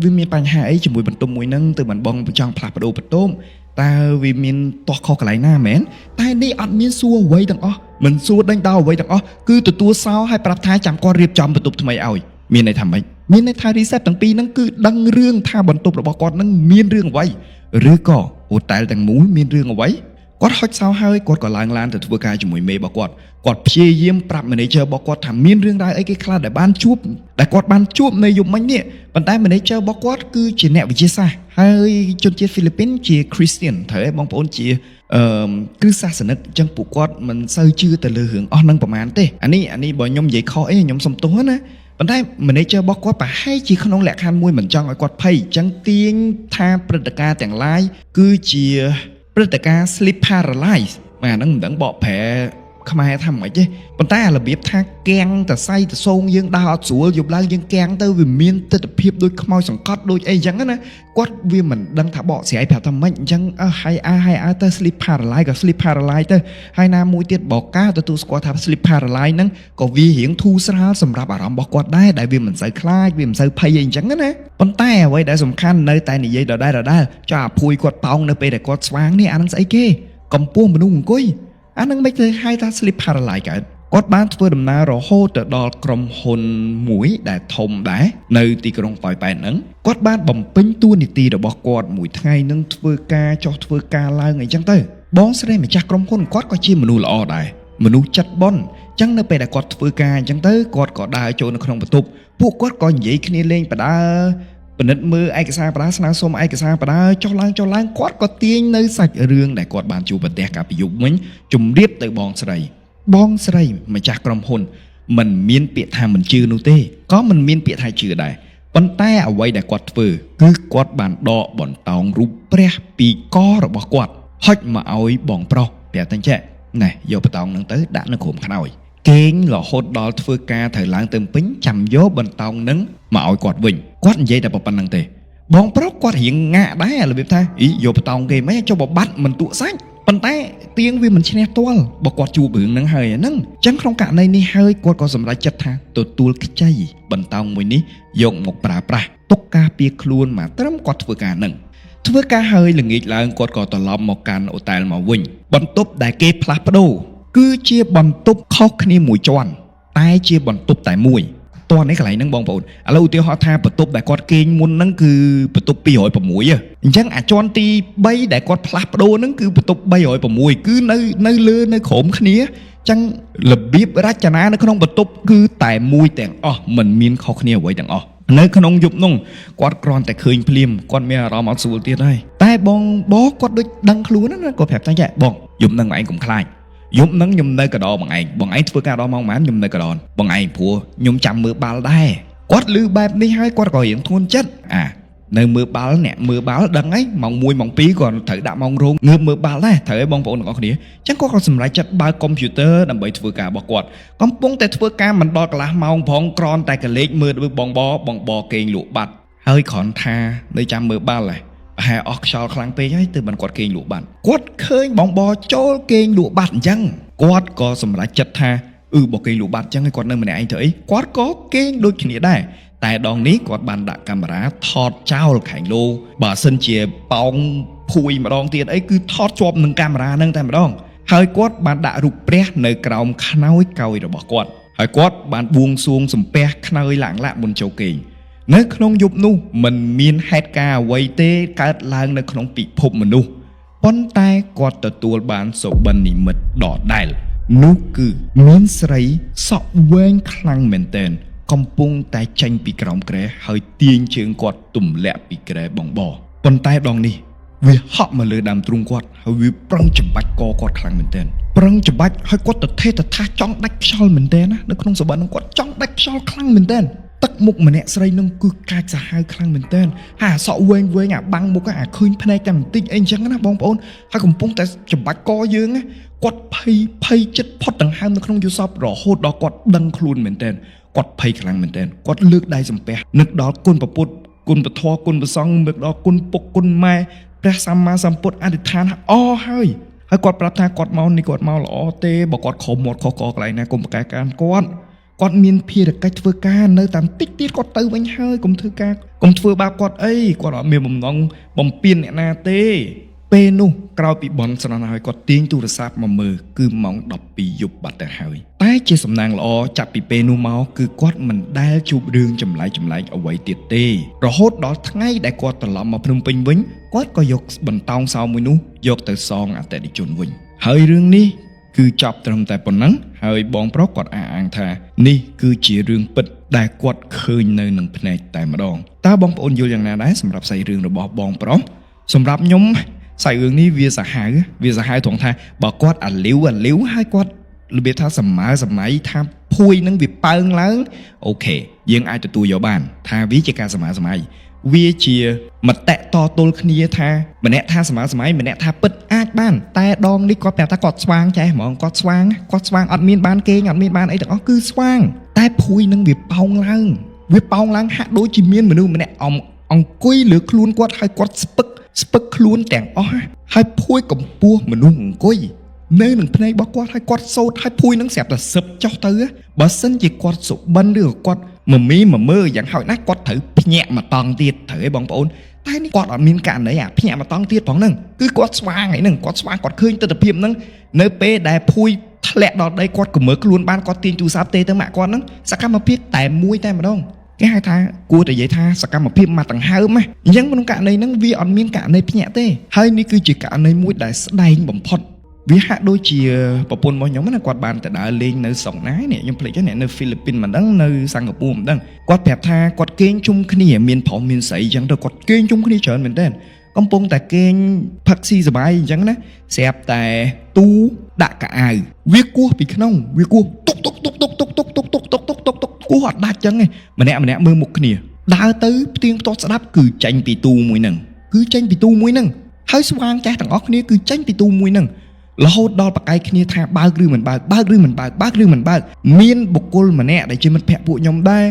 វាមានបញ្ហាអីជាមួយបន្ទប់មួយហ្នឹងទៅមិនបងចង់ផ្លាស់ប្ដូរបន្ទប់តើវាមានទាស់ខុសកន្លែងណាមែនតែនេះអត់មានសួរអ្វីទាំងអស់មិនសួរដេញដោលអ្វីទាំងអស់គឺទទួលសោហើយប្រាប់ថាចាំគាត់រៀបចំបន្ទប់ថ្មីឲ្យមានន័យថាម៉េចមានន័យថា reception ទាំងពីរហ្នឹងគឺដឹងរឿងថាបន្ទប់របស់គាត់ហ្នឹងមានរឿងអ្វីឬក៏ហូតែលទាំងមូលមានរឿងអ្វីគាត់ហុចសោហើយគាត់ក៏ឡើងឡានទៅធ្វើការជាមួយមេរបស់គាត់គាត់ព្យាយាមប្រាប់ manager របស់គាត់ថាមានរឿងរ៉ាវអីគេខ្លះដែលបានជួបដែលគាត់បានជួបនៅយប់មិញនេះប៉ុន្តែ manager របស់គាត់គឺជាអ្នកវិទ្យាសាស្ត្រហើយជនជាតិហ្វីលីពីនជា Christian ត្រូវទេបងប្អូនជាអឺគ្រឹះសាសនិកអញ្ចឹងពួកគាត់មិនសូវជឿទៅលើរឿងអស់ហ្នឹងប្រហែលទេអានេះអានេះបើខ្ញុំនិយាយខុសអីខ្ញុំសុំទោសណាប៉ុន្តែ manager របស់គាត់ប្រហែលជាក្នុងលក្ខខណ្ឌមួយមិនចង់ឲ្យគាត់ភ័យអញ្ចឹងទាញថាព្រឹត្តិការណ៍ទាំងឡាយគឺជាព្រឹត្តិការណ៍ sleep paralysis បាទហ្នឹងមិនដឹងបកប្រែខ្មែរថាម៉េចទេប៉ុន្តែអារបៀបថាកាំងតសៃតសងយើងដើរអត់ស្រួលយប់ឡើងយើងកាំងទៅវាមានទស្សនភាពដូចខ្មោចសង្កត់ដូចអីចឹងណាគាត់វាមិនដឹងថាបកស្រាយប្រាប់ថាម៉េចអញ្ចឹងអើហើយអើហើយអើទៅ sleep paralysis ក៏ sleep paralysis ទៅហើយណាមួយទៀតបកការទទួលស្គាល់ថា sleep paralysis ហ្នឹងក៏វារៀងធូរស្រាលសម្រាប់អារម្មណ៍របស់គាត់ដែរដែលវាមិនសូវខ្លាចវាមិនសូវភ័យអីអញ្ចឹងណាប៉ុន្តែអ្វីដែលសំខាន់នៅតែនិយាយដដែលដដែលចុះអាភួយគាត់ប៉ោងនៅពេលដែលគាត់ស្វាងនេះអានឹងស្អីគេកម្ពស់មនុស្សអង្គុយអានឹងមិនទៅហៅថា sleep paralysis កើតគាត់បានធ្វើដំណើររហូតទៅដល់ក្រុមហ៊ុនមួយដែលធំដែរនៅទីក្រុងប៉ោយប៉ែតហ្នឹងគាត់បានបំពេញតួនាទីរបស់គាត់មួយថ្ងៃនឹងធ្វើការចុះធ្វើការឡើងអីចឹងទៅបងស្រីម្ចាស់ក្រុមហ៊ុនគាត់ក៏ជាមនុស្សល្អដែរមនុស្សចិត្តប៉ុនចឹងនៅពេលដែលគាត់ធ្វើការអញ្ចឹងទៅគាត់ក៏ដើរចូលនៅក្នុងបន្ទប់ពួកគាត់ក៏និយាយគ្នាលេងបដើពិនិត្យមើលឯកសារបដាស្នើសុំឯកសារបដាចុះឡើងចុះឡើងគាត់ក៏ទាញនៅសាច់រឿងដែលគាត់បានជួបប្រទះកាលពីយប់មិញជម្រាបទៅបងស្រី បងស្រីម្ចាស់ក្រុមហ៊ុនមិនមានពាក្យថាមិនជឿនោះទេក៏មិនមានពាក្យថាជឿដែរប៉ុន្តែអ្វីដែលគាត់ធ្វើគឺគាត់បានដកបន្តោងរូបព្រះពីករបស់គាត់ហុចមកឲ្យបងប្រុសប្រាប់តែចេះណែយកបន្តោងហ្នឹងទៅដាក់នៅក្រុមខ្នើយគេងរហូតដល់ធ្វើការត្រូវឡើងទៅពេញចាំយកបន្តោងហ្នឹងមកឲ្យគាត់វិញគាត់និយាយតែប៉ុណ្្នឹងទេបងប្រុសគាត់រៀងងាក់ដែររបៀបថាអីយកបន្តោងគេមិនចុះបបាត់មិនទក់សាច់ប៉ុន្តែទៀងវាមិនឈ្នះទាល់បើគាត់ជួបរឿងហ្នឹងហើយហ្នឹងអញ្ចឹងក្នុងករណីនេះហើយគាត់ក៏សម្រេចចិត្តថាទទួលខ្ចីបន្តោងមួយនេះយកមកប្រើប្រាស់ទុកការពារខ្លួនមកត្រឹមគាត់ធ្វើការហ្នឹងធ្វើការហើយល្ងាចឡើងគាត់ក៏ត្រឡប់មកកាន់អូតែលមកវិញបន្ទប់ដែលគេផ្លាស់ប្ដូរគឺជាបន្ទប់ខុសគ្នាមួយជាន់តែជាបន្ទប់តែមួយតោះនេះកន្លែងហ្នឹងបងប្អូនឥឡូវឧទាហរណ៍ថាបន្ទប់ដែលគាត់គេងមុនហ្នឹងគឺបន្ទប់206អញ្ចឹងអាចន់ទី3ដែលគាត់ផ្លាស់ប្ដូរហ្នឹងគឺបន្ទប់306គឺនៅនៅលើនៅក្រោមគ្នាអញ្ចឹងរបៀបរចនានៅក្នុងបន្ទប់គឺតែមួយទាំងអស់មិនមានខុសគ្នាអ្វីទាំងអស់នៅក្នុងយប់នោះគាត់គ្រាន់តែឃើញភ្លាមគាត់មានអារម្មណ៍អត់ស្រួលទៀតហើយតែបងបងគាត់ដូចដឹងខ្លួនណាគាត់ប្រាប់តែចេះបងយប់ហ្នឹងឯងកុំខ្លាចយប់ហ្នឹងខ្ញុំនៅកដបងឯងបងឯងធ្វើការដល់ម៉ោងប៉ុន្មានខ្ញុំនៅកដបងឯងព្រោះខ្ញុំចាំមើលបាល់ដែរគាត់លឺបែបនេះហើយគាត់ក៏រៀងធ្ងន់ចិត្តអានៅមើលបាល់អ្នកមើលបាល់ដឹងហើយម៉ោង1ម៉ោង2គាត់ត្រូវដាក់ម៉ោងរោងងើបមើលបាល់ដែរត្រូវឲ្យបងប្អូនទាំងអស់គ្នាអញ្ចឹងគាត់ក៏សម្រេចចិត្តបើកកុំព្យូទ័រដើម្បីធ្វើការរបស់គាត់កំពុងតែធ្វើការមិនដល់កន្លះម៉ោងផងក្រនតែកលេចមើលបងបបងបគេងលក់បាត់ ហើយគ្រាន់ថានៅចាំមើលបាល់ហ៎ប្រហែលអស់ខ្យល់ខ្លាំងពេកហើយទើបបានគាត់គេងលក់បាត់គាត់ឃើញបងបចូលគេងលក់បាត់អញ្ចឹងគាត់ក៏សម្រេចចិត្តថាអឺបើគេងលក់បាត់អញ្ចឹងហើយគាត់នៅម្នាក់ឯងទៅអីគាត់ក៏គេងដូចគ្នាដែរតែដងនេះគាត់បានដាក់កាមេរ៉ាថតចោលខែងលោបើសិនជាប៉ោងភួយម្ដងទៀតអីគឺថតជាប់នឹងកាមេរ៉ាហ្នឹងតែម្ដងហើយគាត់បានដាក់រូបព្រះនៅក្រោមខ្នើយកោយរបស់គាត់ហើយគាត់បានបួងសួងសំពះខ្នើយឡាក់ឡាក់មុនចូលគេងនៅក្នុងយប់នោះមិនមានហេតុការណ៍អ្វីទេកើតឡើងនៅក្នុងពិភពមនុស្សប៉ុន្តែគាត់ទទួលបានសុបិននិមិត្តដដែលនោះគឺមានស្រីសក់វែងខ្លាំងមែនទែនកំពុងតែចេញពីក្រោមគ្រែហើយទាញជើងគាត់ទម្លាក់ពីគ្រែបងបប៉ុន្តែដងនេះវាហក់មកលើដើមទ្រូងគាត់ហើយវាប្រឹងច្បាច់កគាត់ខ្លាំងមែនទែនប្រឹងច្បាច់ហើយគាត់ទៅថេទៅថាចង់ដាច់ខ្យល់មែនទែនណានៅក្នុងសុបិនហ្នឹងគាត់ចង់ដាច់ខ្យល់ខ្លាំងមែនទែនទឹកមុខម្នាក់ស្រីនឹងគឺកាចសាហាវខ្លាំងមែនទែនហើយអាសក់វែងវែងអាបាំងមុខអាឃើញភ្នែកតែបន្តិចអីអញ្ចឹងណាបងប្អូនហើយកំពុងតែច្បាច់កយើងណាគាត់ភ័យភ័យចិត្តផុតដង្ហើមនៅក្នុងយល់សពរហូតដល់គាត់ដឹងខ្លួនមែនទែនគាត់ភ័យខ្លាំងមែនទែនគាត់លើកដៃសំពះនឹកដល់គុណពពុទ្ធគុណពធគុណប្រសង្ឃនឹកដល់គុណពុកគុណម៉ែព្រះសម្មាសម្ពុទ្ធអធិដ្ឋានអហើយហើយគាត់ប្រាប់ថាគាត់មកនេះគាត់មកល្អទេបើគាត់ខំមាត់ខុសកកន្លែងណាគុំប្រកែកការគាត់គាត់មានភារកិច្ចធ្វើការនៅតាមតិចទៀតគាត់ទៅវិញហើយកុំធ្វើការកុំធ្វើបាបគាត់អីគាត់អត់មានបំណងបំពេញអ្នកណាទេពេលនោះក្រោយពីបន់ស្រន់ហើយគាត់ទាញទូរស័ព្ទមកមើលគឺម៉ោង12យប់បាត់ទៅហើយតែជាសំណាងល្អចាប់ពីពេលនោះមកគឺគាត់មិនដែលជួបរឿងចម្លែកចម្លែកអ្វីទៀតទេរហូតដល់ថ្ងៃដែលគាត់ត្រឡប់មកភ្នំពេញវិញគាត់ក៏យកបន្តោងសោមួយនោះយកទៅសងអតិថិជនវិញហើយរឿងនេះគឺចប់ត្រឹមតែប៉ុណ្ណឹងហើយបងប្រុសគាត់អះអាងថានេះគឺជារឿងពិតដែលគាត់ឃើញនៅនឹងភ្នែកតែម្ដងតើបងប្អូនយល់យ៉ាងណាដែរសម្រាប់សាច់រឿងរបស់បងប្រុសសម្រាប់ខ្ញុំសាច់រឿងនេះវាសាហាវវាសាហាវត្រង់ថាបើគាត់អាលីវអាលីវហើយគាត់របៀបថាសម័យសម័យថាភួយនឹងវាប៉ើងឡើង OK យើងអាចទទួលយកបានថាវាជាការសម័យសម័យវាជាមតិតទល់គ្នាថាម្នាក់ថាសម័យសម័យម្នាក់ថាពិតអាចបានតែដងនេះគាត់ប្រាប់ថាគាត់ស្វាងចេះហ្មងគាត់ស្វាងគាត់ស្វាងអត់មានបានគេងអត់មានបានអីទាំងអស់គឺស្វាងតែភួយនឹងវាប៉ោងឡើងវាប៉ោងឡើងហាក់ដូចជាមានមនុស្សម្នាក់អំអង្គុយលើខ្លួនគាត់ហើយគាត់ស្ពឹកស្ពឹកខ្លួនទាំងអស់ហើយភួយកម្ពស់មនុស្សអង្គុយនៅនឹងភ្នែករបស់គាត់ហើយគាត់សោតហើយភួយនឹងស្រាប់តែសឹបចុះទៅបើសិនជាគាត់សុបិនឬក៏គាត់មមីមមើយ៉ាងហោចណាស់គាត់ត្រូវភ្ញាក់មកតង់ទៀតត្រូវឯងបងប្អូនតែនេះគាត់អត់មានករណីអាភ្ញាក់មកតង់ទៀតផងហ្នឹងគឺគាត់ស្វាងហ្នឹងគាត់ស្វាងគាត់ឃើញទស្សនភាពហ្នឹងនៅពេលដែលភួយធ្លាក់ដល់ដីគាត់ក៏មើលខ្លួនបានគាត់ទាញទូរស័ព្ទទេទៅម៉ាក់គាត់ហ្នឹងសកម្មភាពតែមួយតែម្ដងគេហៅថាគួរតែនិយាយថាសកម្មភាពមកដង្ហើមណាអញ្ចឹងក្នុងករណីហ្នឹងវាអត់មានករណីភ្ញាក់ទេហើយនេះគឺជាករណីមួយដែលស្ដែងបំផុតវាហាក់ដូចជាប្រពន្ធរបស់ខ្ញុំណាគាត់បានទៅដើរលេងនៅស្រុកណានេះខ្ញុំភ្លេចហើយនៅហ្វីលីពីនមិនដឹងនៅសិង្ហបុរីមិនដឹងគាត់ប្រាប់ថាគាត់គេងជុំគ្នាមានប្រុសមានស្រីអញ្ចឹងទៅគាត់គេងជុំគ្នាច្រើនមែនទែនកំពុងតែគេងផឹកស៊ីសប្បាយអញ្ចឹងណាស្រាប់តែទូដាក់កៅអៅវាគោះពីក្នុងវាគោះតុកតុកតុកតុកតុកតុកតុកតុកតុកតុកតុកតុកគោះអត់ដាច់អញ្ចឹងឯងម្នាក់ម្នាក់មើលមុខគ្នាដើរទៅផ្ទៀងផ្ទាត់ស្ដាប់គឺចេញពីទូមួយហ្នឹងគឺចេញពីទូមួយហ្នឹងហើយស្វាងចាស់ទាំងអស់គ្នាគឺចេញពីទូមួយហ្នឹងរហូតដល់ប្រកែកគ្នាថាបើកឬមិនបើកបើកឬមិនបើកបើកឬមិនបើកមានបុគ្គលម្នាក់ដែលជាមិត្តភក្តិពួកខ្ញុំដែរ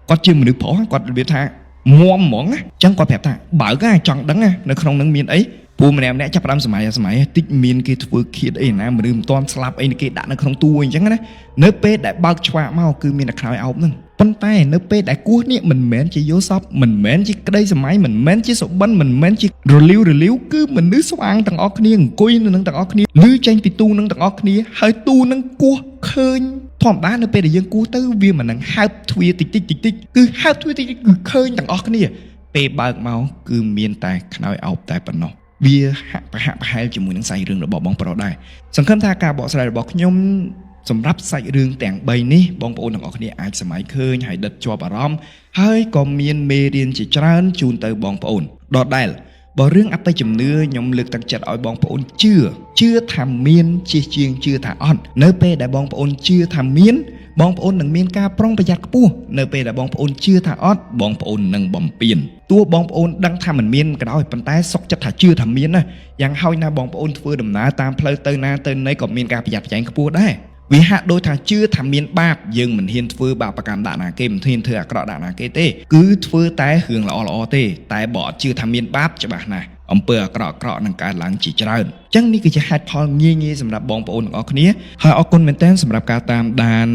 គាត់ជាមនុស្សប្រុសគាត់របៀបថាមុំហ្មងណាអញ្ចឹងគាត់ប្រាប់ថាបើកចង់ដឹងនៅក្នុងនឹងមានអីពូម្នាក់ម្នាក់ចាប់ផ្ដើមសម័យសម័យតិចមានគេធ្វើឃាតអីណាមនុស្សមិនទាន់ស្លាប់អីគេដាក់នៅក្នុងទូអញ្ចឹងណានៅពេលដែលបើកឆ្វាក់មកគឺមានតែខ្នើយអោបហ្នឹងប៉ុន្តែនៅពេលដែលគោះនេះមិនមែនជាយល់សពមិនមែនជាក្តីសម័យមិនមែនជាសុបិនមិនមែនជារលាវរលាវគឺមនុស្សស្វាងទាំងអស់គ្នាអង្គុយនៅនឹងទាំងអស់គ្នាឮចេញពីទូនឹងទាំងអស់គ្នាហើយទូនឹងគោះឃើញធម្មតានៅពេលដែលយើងគោះទៅវាមិននឹងហើបទ្វារតិចតិចតិចតិចគឺហើបទ្វារតិចតិចគឺឃើញទាំងអស់គ្នាពេលបើកមកគឺមានតែខ្នើយអោបតែប៉ុណ្ណោះវាហាក់ប្រហាក់ប្រហែលជាមួយនឹងសាច់រឿងរបស់បងប្រុសដែរសង្ឃឹមថាការបកស្រាយរបស់ខ្ញុំសម្រាប់សាច់រឿងទាំង3នេះបងប្អូនទាំងអស់គ្នាអាចសម័យឃើញហើយដិតជាប់អារម្មណ៍ហើយក៏មានមេរៀនជាច្រើនជូនទៅបងប្អូនដដែលបើរឿងអបិយជំនឿខ្ញុំលើកទឹកចិត្តឲ្យបងប្អូនជឿជឿថាមានជាជាងជឿថាអត់នៅពេលដែលបងប្អូនជឿថាមានបងប្អូននឹងមានការប្រុងប្រយ័ត្នខ្ពស់នៅពេលដែលបងប្អូនជឿថាអត់បងប្អូននឹងបំពេញទោះបងប្អូនដឹងថាមិនមានក៏ដោយប៉ុន្តែសុកចិត្តថាជឿថាមានណាយ៉ាងហោចណាស់បងប្អូនធ្វើដំណើរតាមផ្លូវទៅណាទៅណីក៏មានការប្រយ័ត្នប្រយែងខ្ពស់ដែរ វាហាក់ដូចថាជឿថាមានបាបយើងមិនហ៊ានធ្វើបាបកម្មដាក់ណាគេមិនហ៊ានធ្វើអាក្រក់ដាក់ណាគេទេគឺធ្វើតែរឿងល្អល្អទេតែបើអត់ជឿថាមានបាបច្បាស់ណាស់អំពើអាក្រក់អាក្រក់នឹងកើតឡើងជាច្រើនអញ្ចឹងនេះគឺជាហេតុផលងាយងាយសម្រាប់បងប្អូនទាំងអស់គ្នាហើយអរគុណមែនទែនសម្រាប់ការតាមដាន។